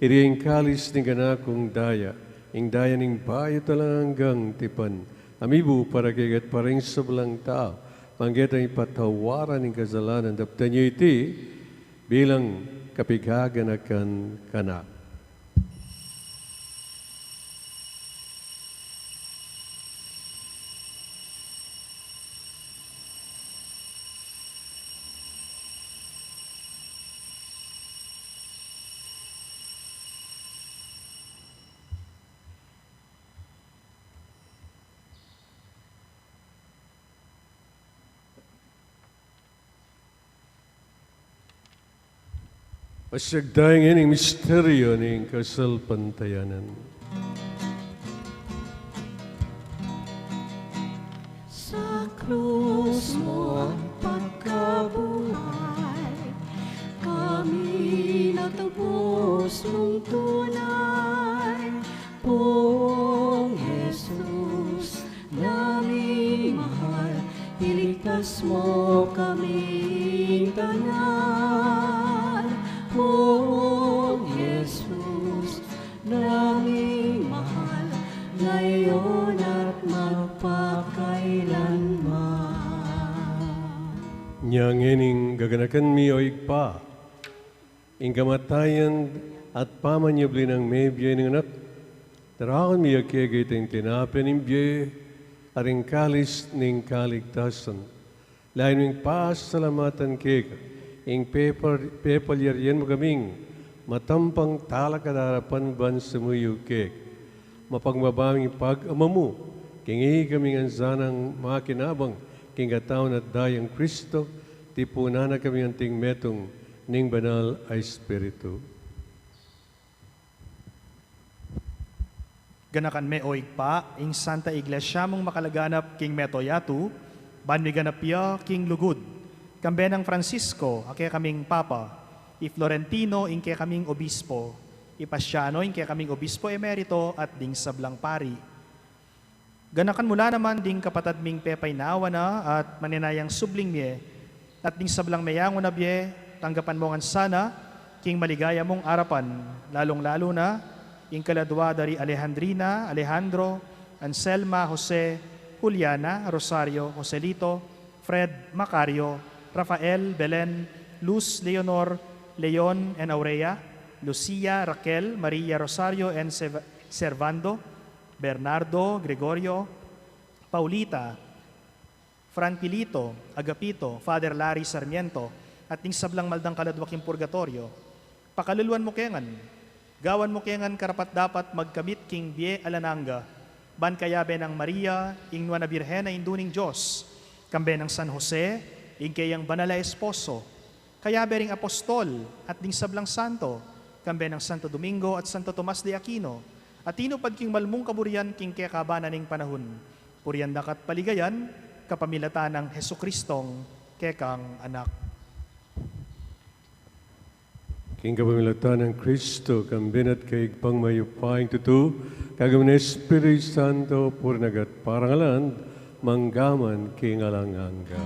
iti ing kalis ning kanakung daya, ing daya ning bayu at alang anggang tipan, a mibu para kekayu at para king sablang tau, para king patawaran ning kasalanan. Daptan ye iti bilang kapaganakan kanaku. Pasyag tamu ngeni ing misteryu ning kasalpantayanan. Sa krus mu ang pagkabuhay, kami natubus mung tunay. Pong Jesus naming mahal, iligtas mo kaming tanan. Pong Jesus naming mahal, ngayon at magpakailanman. Nya ngeni gaganakan mi, o Ibpa, ing kamatayan at pamanyubli nang mebie ning Anak, daraun mi keka iting tinape ning bie at ing kalis ning kaligtasan. Layun ming pasalamatan keka ing pepar-, pepalyarian mu kaming matampang talakad king arapan mu ban sumuyu keka. Mapagmababang pag-ama mu, king ikami ngan sanang makinabang king katawan at daya nang Kristo, tipunan na kami anting metung ning Banal a Espiritu. Ganakan me, o Ibpa, ing Santa Iglesia mung makalaganap king mabilug a yatu, ban miganap ya king lugud. Kambe nang Francisco, a kekaming Papa, i Florentino, ing kekaming Obispo, i Pasiano, ing kekaming Obispo Emerito, at ding sablang pari. Ganakan mu la naman ding kapatad ming pepaynawa na at maninayang subling mie, at ding sablang meyangu na bie, tanggapan mu ngan sana king maligaya mung arapan, lalung-lalu na ing kaladua da ri Alejandrina, Alejandro, Anselma, Jose, Juliana, Rosario, Joselito, Fred, Macario, Rafael, Belen, Luz, Leonor, Leon, and Aurea, Lucia, Raquel, Maria, Rosario, and Sev-, Servando, Bernardo, Gregorio, Paulita, Franquilito, Agapito, Father Larry Sarmiento, at ding sablang maldang kaladua king purgatoryo, pakaluluan mu ke ngan, gawan mu ke ngan karapat-dapat magkamit king bie alang angga, Ban kayabe nang Maria, ing nuan a Birhen a Indu ning Dios, kambe nang San Jose, ing keyang banal a esposo, kayabe ring apostol at ding sablang santo, kambe nang Santo Domingo at Santo Tomas de Aquino, a tinupad king malmung kaburian king kekaban na ning panahun, purian da ka at paligayan, kapamilatan nang Jesucristong kekang Anak. King kapamilatan nang Kristo, kambe na at kaybat ning mayupayang tutu, kagum ning Espiritu Santo, purian da ka at parangalan, mangga man king alang angga.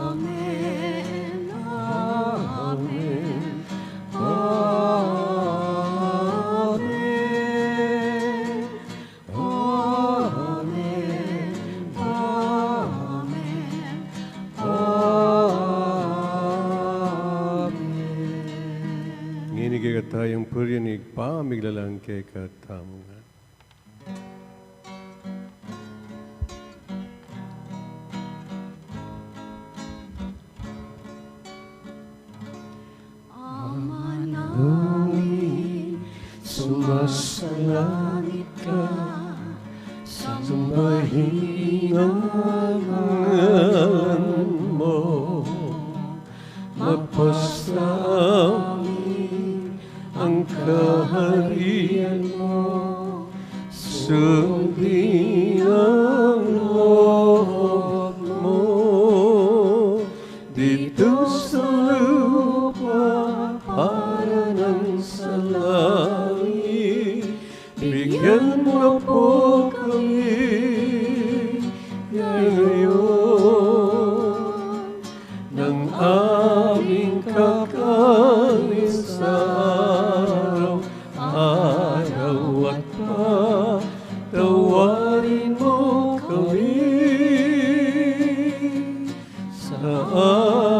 Amen, amen, amen. Amen, amen, amen. Ngeni kekatamu ing purian ning Ibpa, miglalang kekatamu ngan. Ama namin, sumasalangit ka, sambahin ang ngalan mo, mapasa amin ang kaharian mo, sundin ang loob mo, dito sa lupa para nang sa langit. Bigyan mo na po kami ngayon ng aming kakanin sa araw-araw at patawarin mo kami sa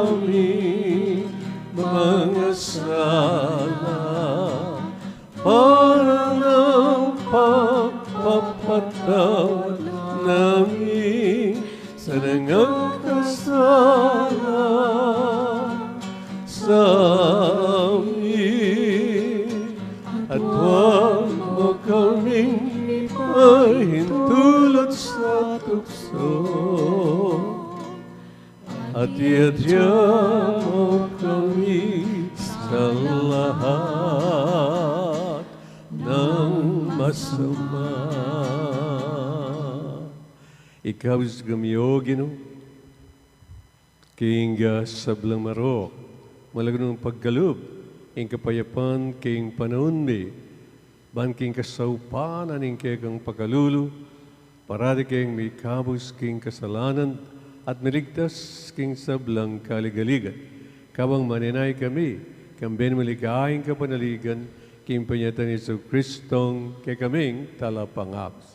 aming mga sala, para ng pagpapatawad namin sa nangakasala sa amin. At huwag mo kaming ipahintulot sa tukso, at iadya mo kami sa lahat ng masama. Ikabus kami, O Ginu, king sablang marok, malago nang pagkalub ing kapayapan king panaun mi, ban king kasaupan na ning kekang pakalulu, parati keng mikabus king kasalanan at miligtas king sablang kaligaligan. Kabang manenaya kami, kambe ning maligayang kapanaligan, king panyatang Jesucristong kekaming Talapangabus.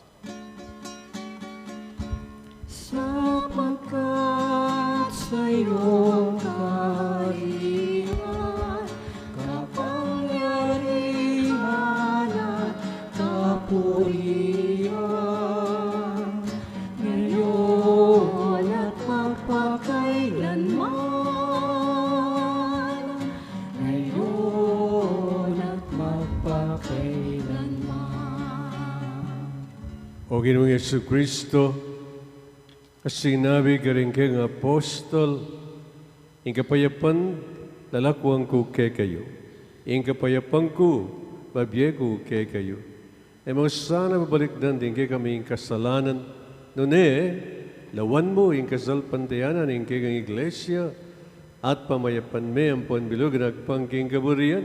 Sapagkat sa iyo kaharian, kapangyarihan at kapurian, ngayon at magpakailanman, ngayon at magpakailanman. O Ginoong Jesucristo, a sinabi karing kekang apostol, ing kapayapan lalakwan ku kekayu, ing kapayapan ku babie ku kekayu. E mu sana babalikdan ding kekaming kasalanan, nune lawan mu ing kasalpantayanan ning kekang Iglesia, at pamayapan me ampon bilug a agpang king kaburian,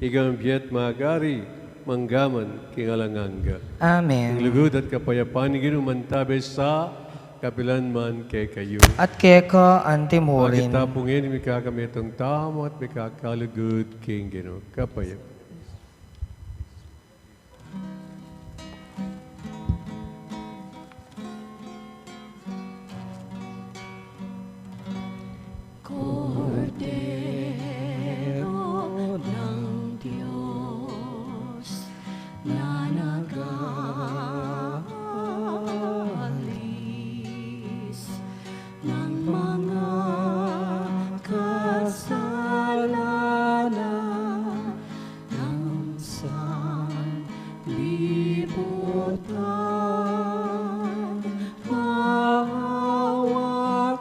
ika a mabie at magari mangga man king alang angga. Amen. Ing lugud at kapayapan ning Ginu mantabe sa kapilan man kekayu. At keka anti mu rin. Bakit tapungin, mikakamitang tamu at mikakalugud king Ginu. Kapayapan. Kordero ng Diyos na nag-aalis ng mga kasalanan, Maawa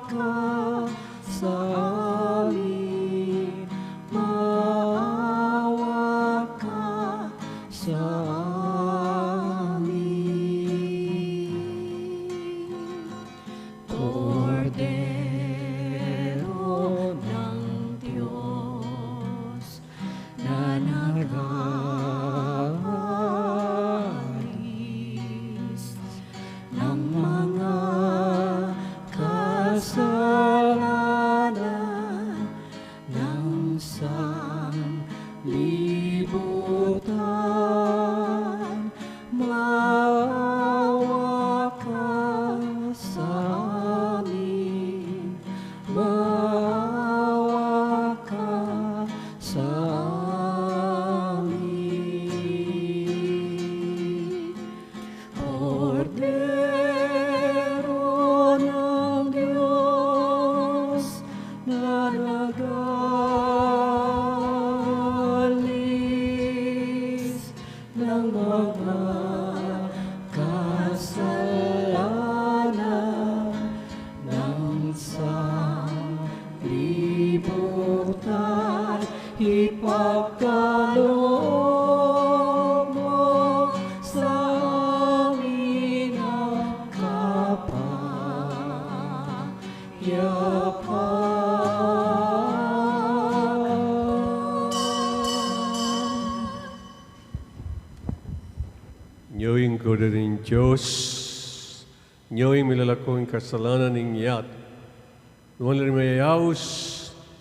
ka sa amin, maawa ka sa amin. Kordero ng Diyos, na nag-aalis ng mga kasalanan ng sanglibutan, maawa ka sa amin, maawa ka sa amin. Kordero ng Diyos na nag-aalis ng mga kasalanan ng sanglibutan, ipagkaloob mo sa amin ang kapayapaan. Nyo ing Kordero ning Dios, nyo ing milalako king kasalanan ning yatu. Nuan la ring mayayaus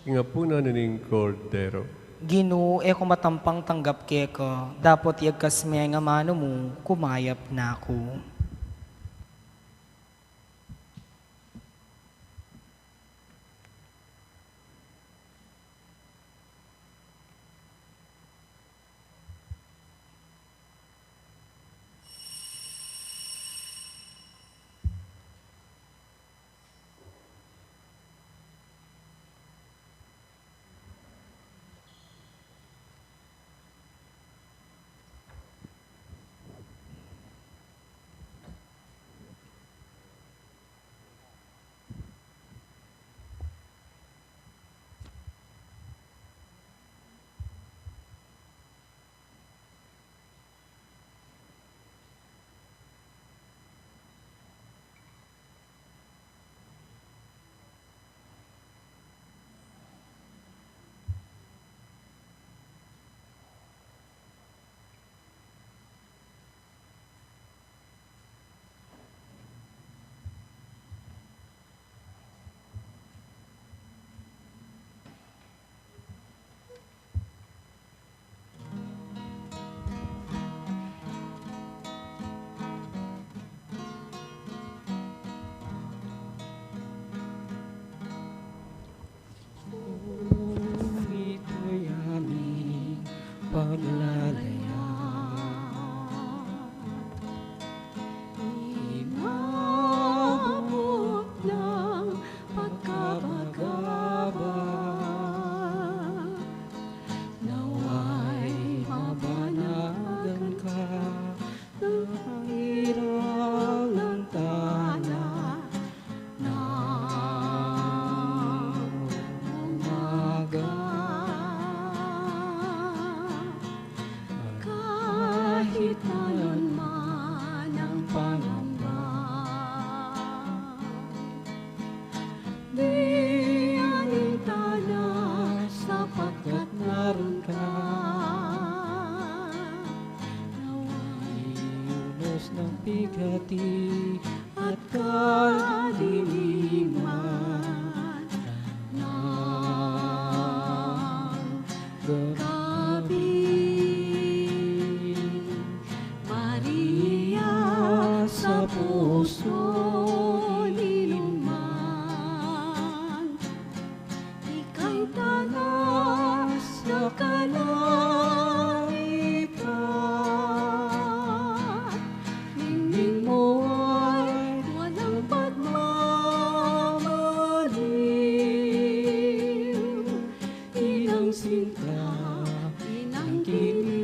king apunan ning Kordero. Ginu, e ku matampang tanggap keka, dapot yagkas me ing amanu mu, kumayap na ku. Ito'y aming paglalayag, inabot ng pagkabagabag. Nawa'y mabanagan ka ng hirap ng tana ng umaga. Kahit anong man ang pangamba, di anin tana sapagkat narun ka. Nawa'y unus ng bigati at kadiliman ng gabi, Maria, sa puso inuman, ika'y tana sa kalangitan. Ningning mo ay walang pagmamaliw, Inang sinta, Inang kinikilig.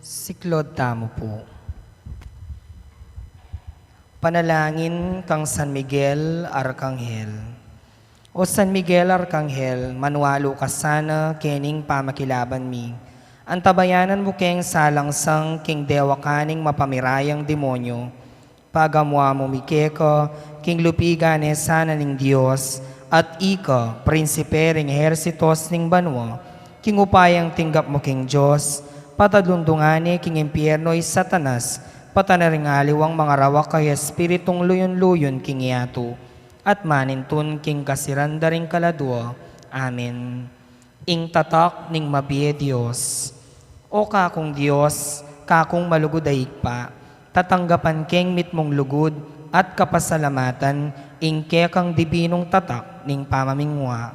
Siklod tamu pu. Panalangin kang San Miguel Arkanghel. O San Miguel Arkanghel, manualu ka sana kening pamakilaban mi. Antabayanan mu keng salangsang king dewakan ning mapamirayang demonyo. Pagamuan mu mi keka king lupigan ne sana ning Dios, at ika, prinsipe ring ehersitos ning banua, king upayang tinggap mu king Dios, patadlundungan ne king impierno i Satanas, pata na ring aliwang mangarawak a espiritung luyun-luyun king yatu, at manintun king kasiran da ring kaladua. Amen. Ing tatak ning mabie Dios. O kakung Dios, kakung malugud a Ibpa, tatanggapan keng mitmung lugud at kapasalamatan ing kekang dibinung tatak ning pamamingua.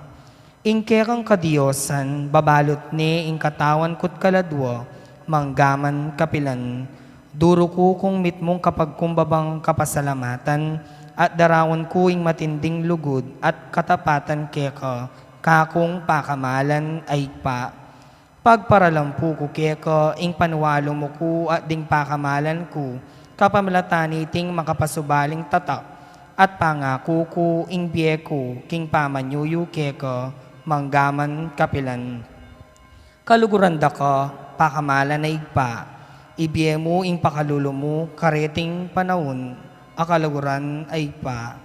Ing kekang kadiosan, babalut ne ing katawan ku't kaladua, manggaman kapilan. Duruku kung mitmung kapagkumbabang kapasalamatan, at darawan ku ing matinding lugud at katapatan keka, kakung pakamalan a Ibpa. Pagparalampu ku keka ing panualu mu ku at ding pakamalan ku, kapamilatan niting makapasubaling tatak, at pangaku ku ing bie ku king pamanyuyu keka, manggaman kapilan. Kaluguran da ka, pakamalan a Ibpa, ibie mu ing pakalulu mu kareting panaun a kaluguran a Ibpa.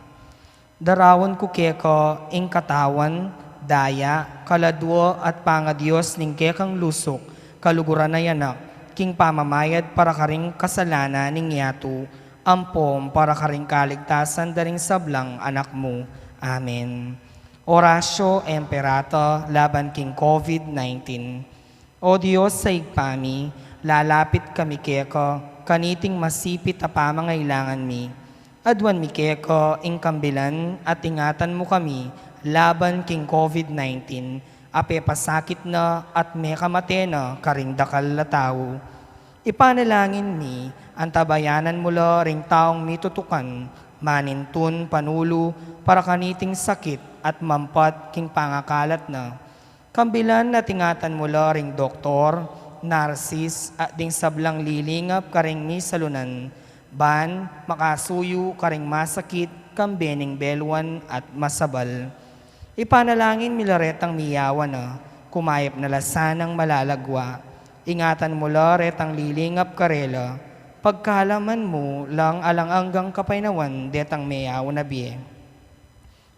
Darawan ku keka ing katawan, daya, kaladua at pangadios ning kekang lusuk, kaluguran a Anak, king pamamayad para karing kasalanan ning yatu, ampong para karing kaligtasan da ring sablang anak mu. Amen. Oratio Imperata laban king COVID nineteen. O Dios a Ibpa mi, lalapit kami keka, kaniting masipit a pamangailangan mi. Aduan mi keka ing kambilan at ingatan mu kami laban king COVID nineteen, a pepasakit na at mekamate na karing dakal a tau. Ipanalangin mi, antabayanan mu la ring taung mitutukan, manintun panulu para kaniting sakit at mampat king pangakalat na. Kambilan at ingatan mu la ring doktor, narsis, at ding sablang lilingap karing misalunan, ban makasuyu karing masakit, kambe ning beluan at masabal. Ipanalangin mi la retang miyawan na, kumayap na la sanang malalagua. Ingatan mu la retang lilingap karela, pagkalaman mu lang alang anggang kapaynawan detang meyawan a bie.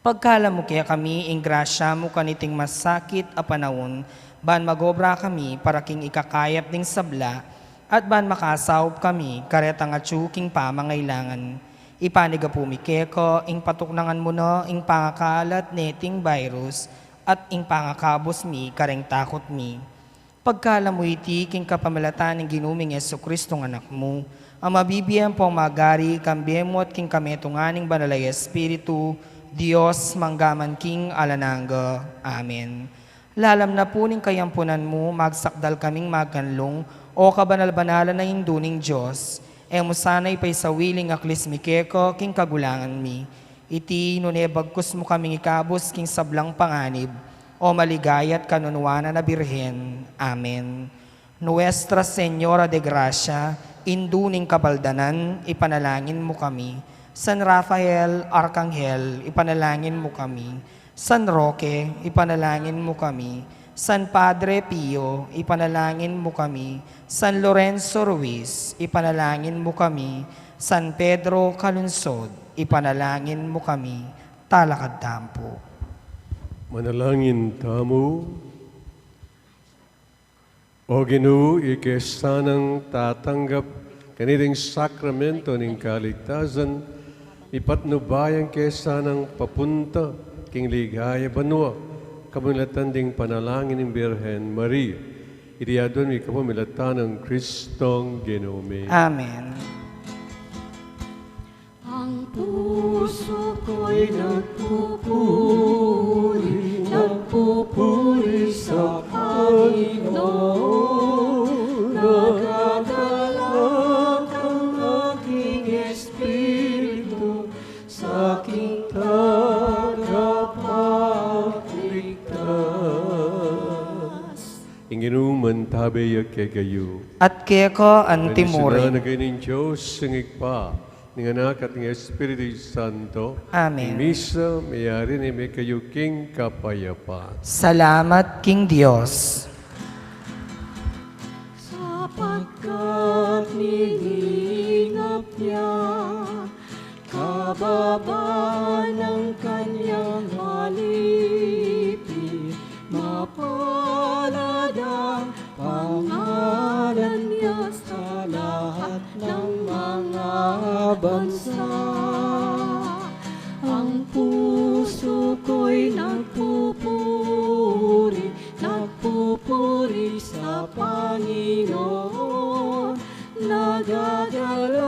Pagkalam mu kekami ing grasya mu kaniting masakit a panaun, ban magobra kami para king ikakayap ding sabla, at ban makasaup kami karetang atyu king pamangailangan. Ipanigapu mi keka ing patuknangan mu na ing pangakalat neting virus, at ing pangakabus mi kareng takut mi. Pagkalam mu iti king kapamilatan ning Ginu ming Jesucristong Anak mu, a mabibie ampong magari kambe mu at king kametungan ning Banal a Espiritu, Dios, manggaman king alang angga. Amen. Lalam na pu ning kayampunan mu, magsakdal kaming magkanlung, o kabanal-banalan a Indu ning Dios, e mu sana ipaisawiling aklis mi keka king kagulangan mi. Iti nune bagkus mu kaming ikabus king sablang panganib, o maligaya at kanunuanan a Birhen. Amen. Nuestra Señora de Gracia, Indu ning Kapaldanan, ipanalangin mu kami. San Rafael Arkanghel, ipanalangin mu kami. San Roque, ipanalangin mu kami. San Padre Pio, ipanalangin mu kami. San Lorenzo Ruiz, ipanalangin mu kami. San Pedro Calungsod, ipanalangin mu kami. Talakad tamu pu. Manalangin tamu. O Ginu, ika sanang tatanggap kaniting sakramento ning kaligtasan, ipatnubay ke sanang papunta king ligaya banua, kapamilatan ding panalangin ning Birhen Maria. Iti aduan mi kapamilatan nang Kristong Ginu mi. Amen. Ang puso ko'y nagpupuri, nagpupuri sa Panginoon. Nagkagalak ang aking espiritu sa aking Ing Ginu mantabe ya kekayu. At keka antimurin. Bendisyunan na kayu ning Dios, ing Ibpa, ning Anak, at ning Espiritu Santo. Amen. Ing misa meyari ne, mekayu king kapayapan. Salamat king Dios. Sapagkat nilingap niya kababa ng kanyang alipin, mapalad ang pangalan niya sa lahat ng mga bansa. Ang puso ko'y nagpupuri, nagpupuri sa Panginoon. Nagagalak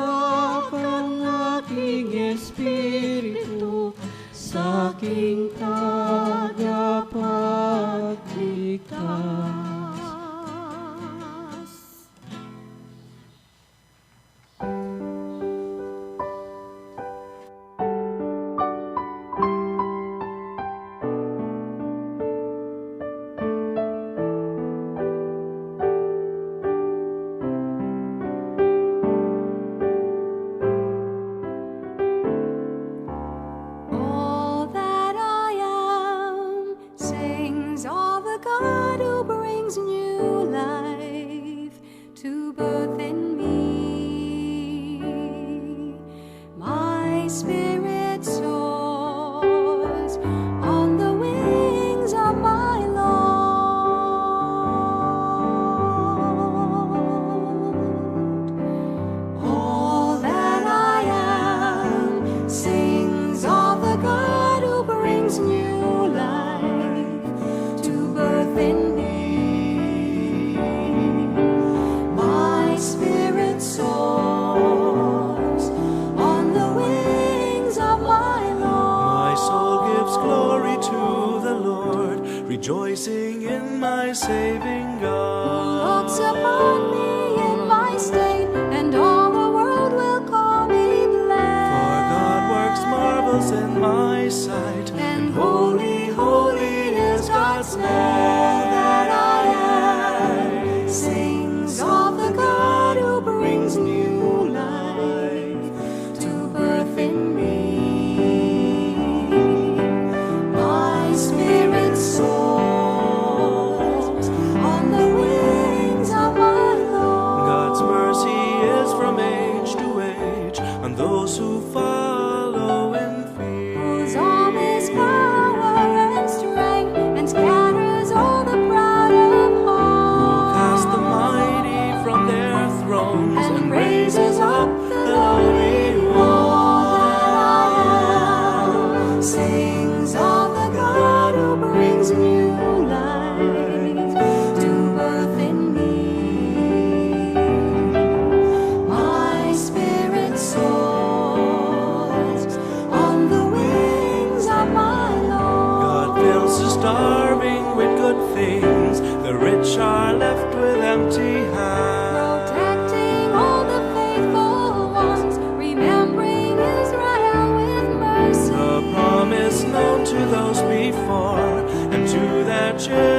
ang aking espiritu sa aking tagapagligtas. All that I am sings of the God who brings new life to birth in me. My spirit soars on the wings of my Lord. All that I am sings of the God who brings new life to birth in me. My spirit soars on the wings of my Lord. My soul gives glory to the Lord, rejoicing in my saving God. Who looks upon me in my state, and all the world will call me blessed. For God works marvels in my sight, and holy, holy is God's name. All that I am sings of the God who brings new life to birth in me. My spirit soars on the wings of my Lord. God's mercy is from age to age on those who follow in fear. Whose arm is power and strength, and scatters all the proud of heart. Who casts the mighty from their thrones and raises up the lowly one. All that I am sings of the God who brings new life to birth in me. My spirit soars on the wings of my Lord. God fills the starving with good things, the rich are left with empty hands. Protecting all the faithful ones, remembering Israel with mercy. The promise known to those before, and to their children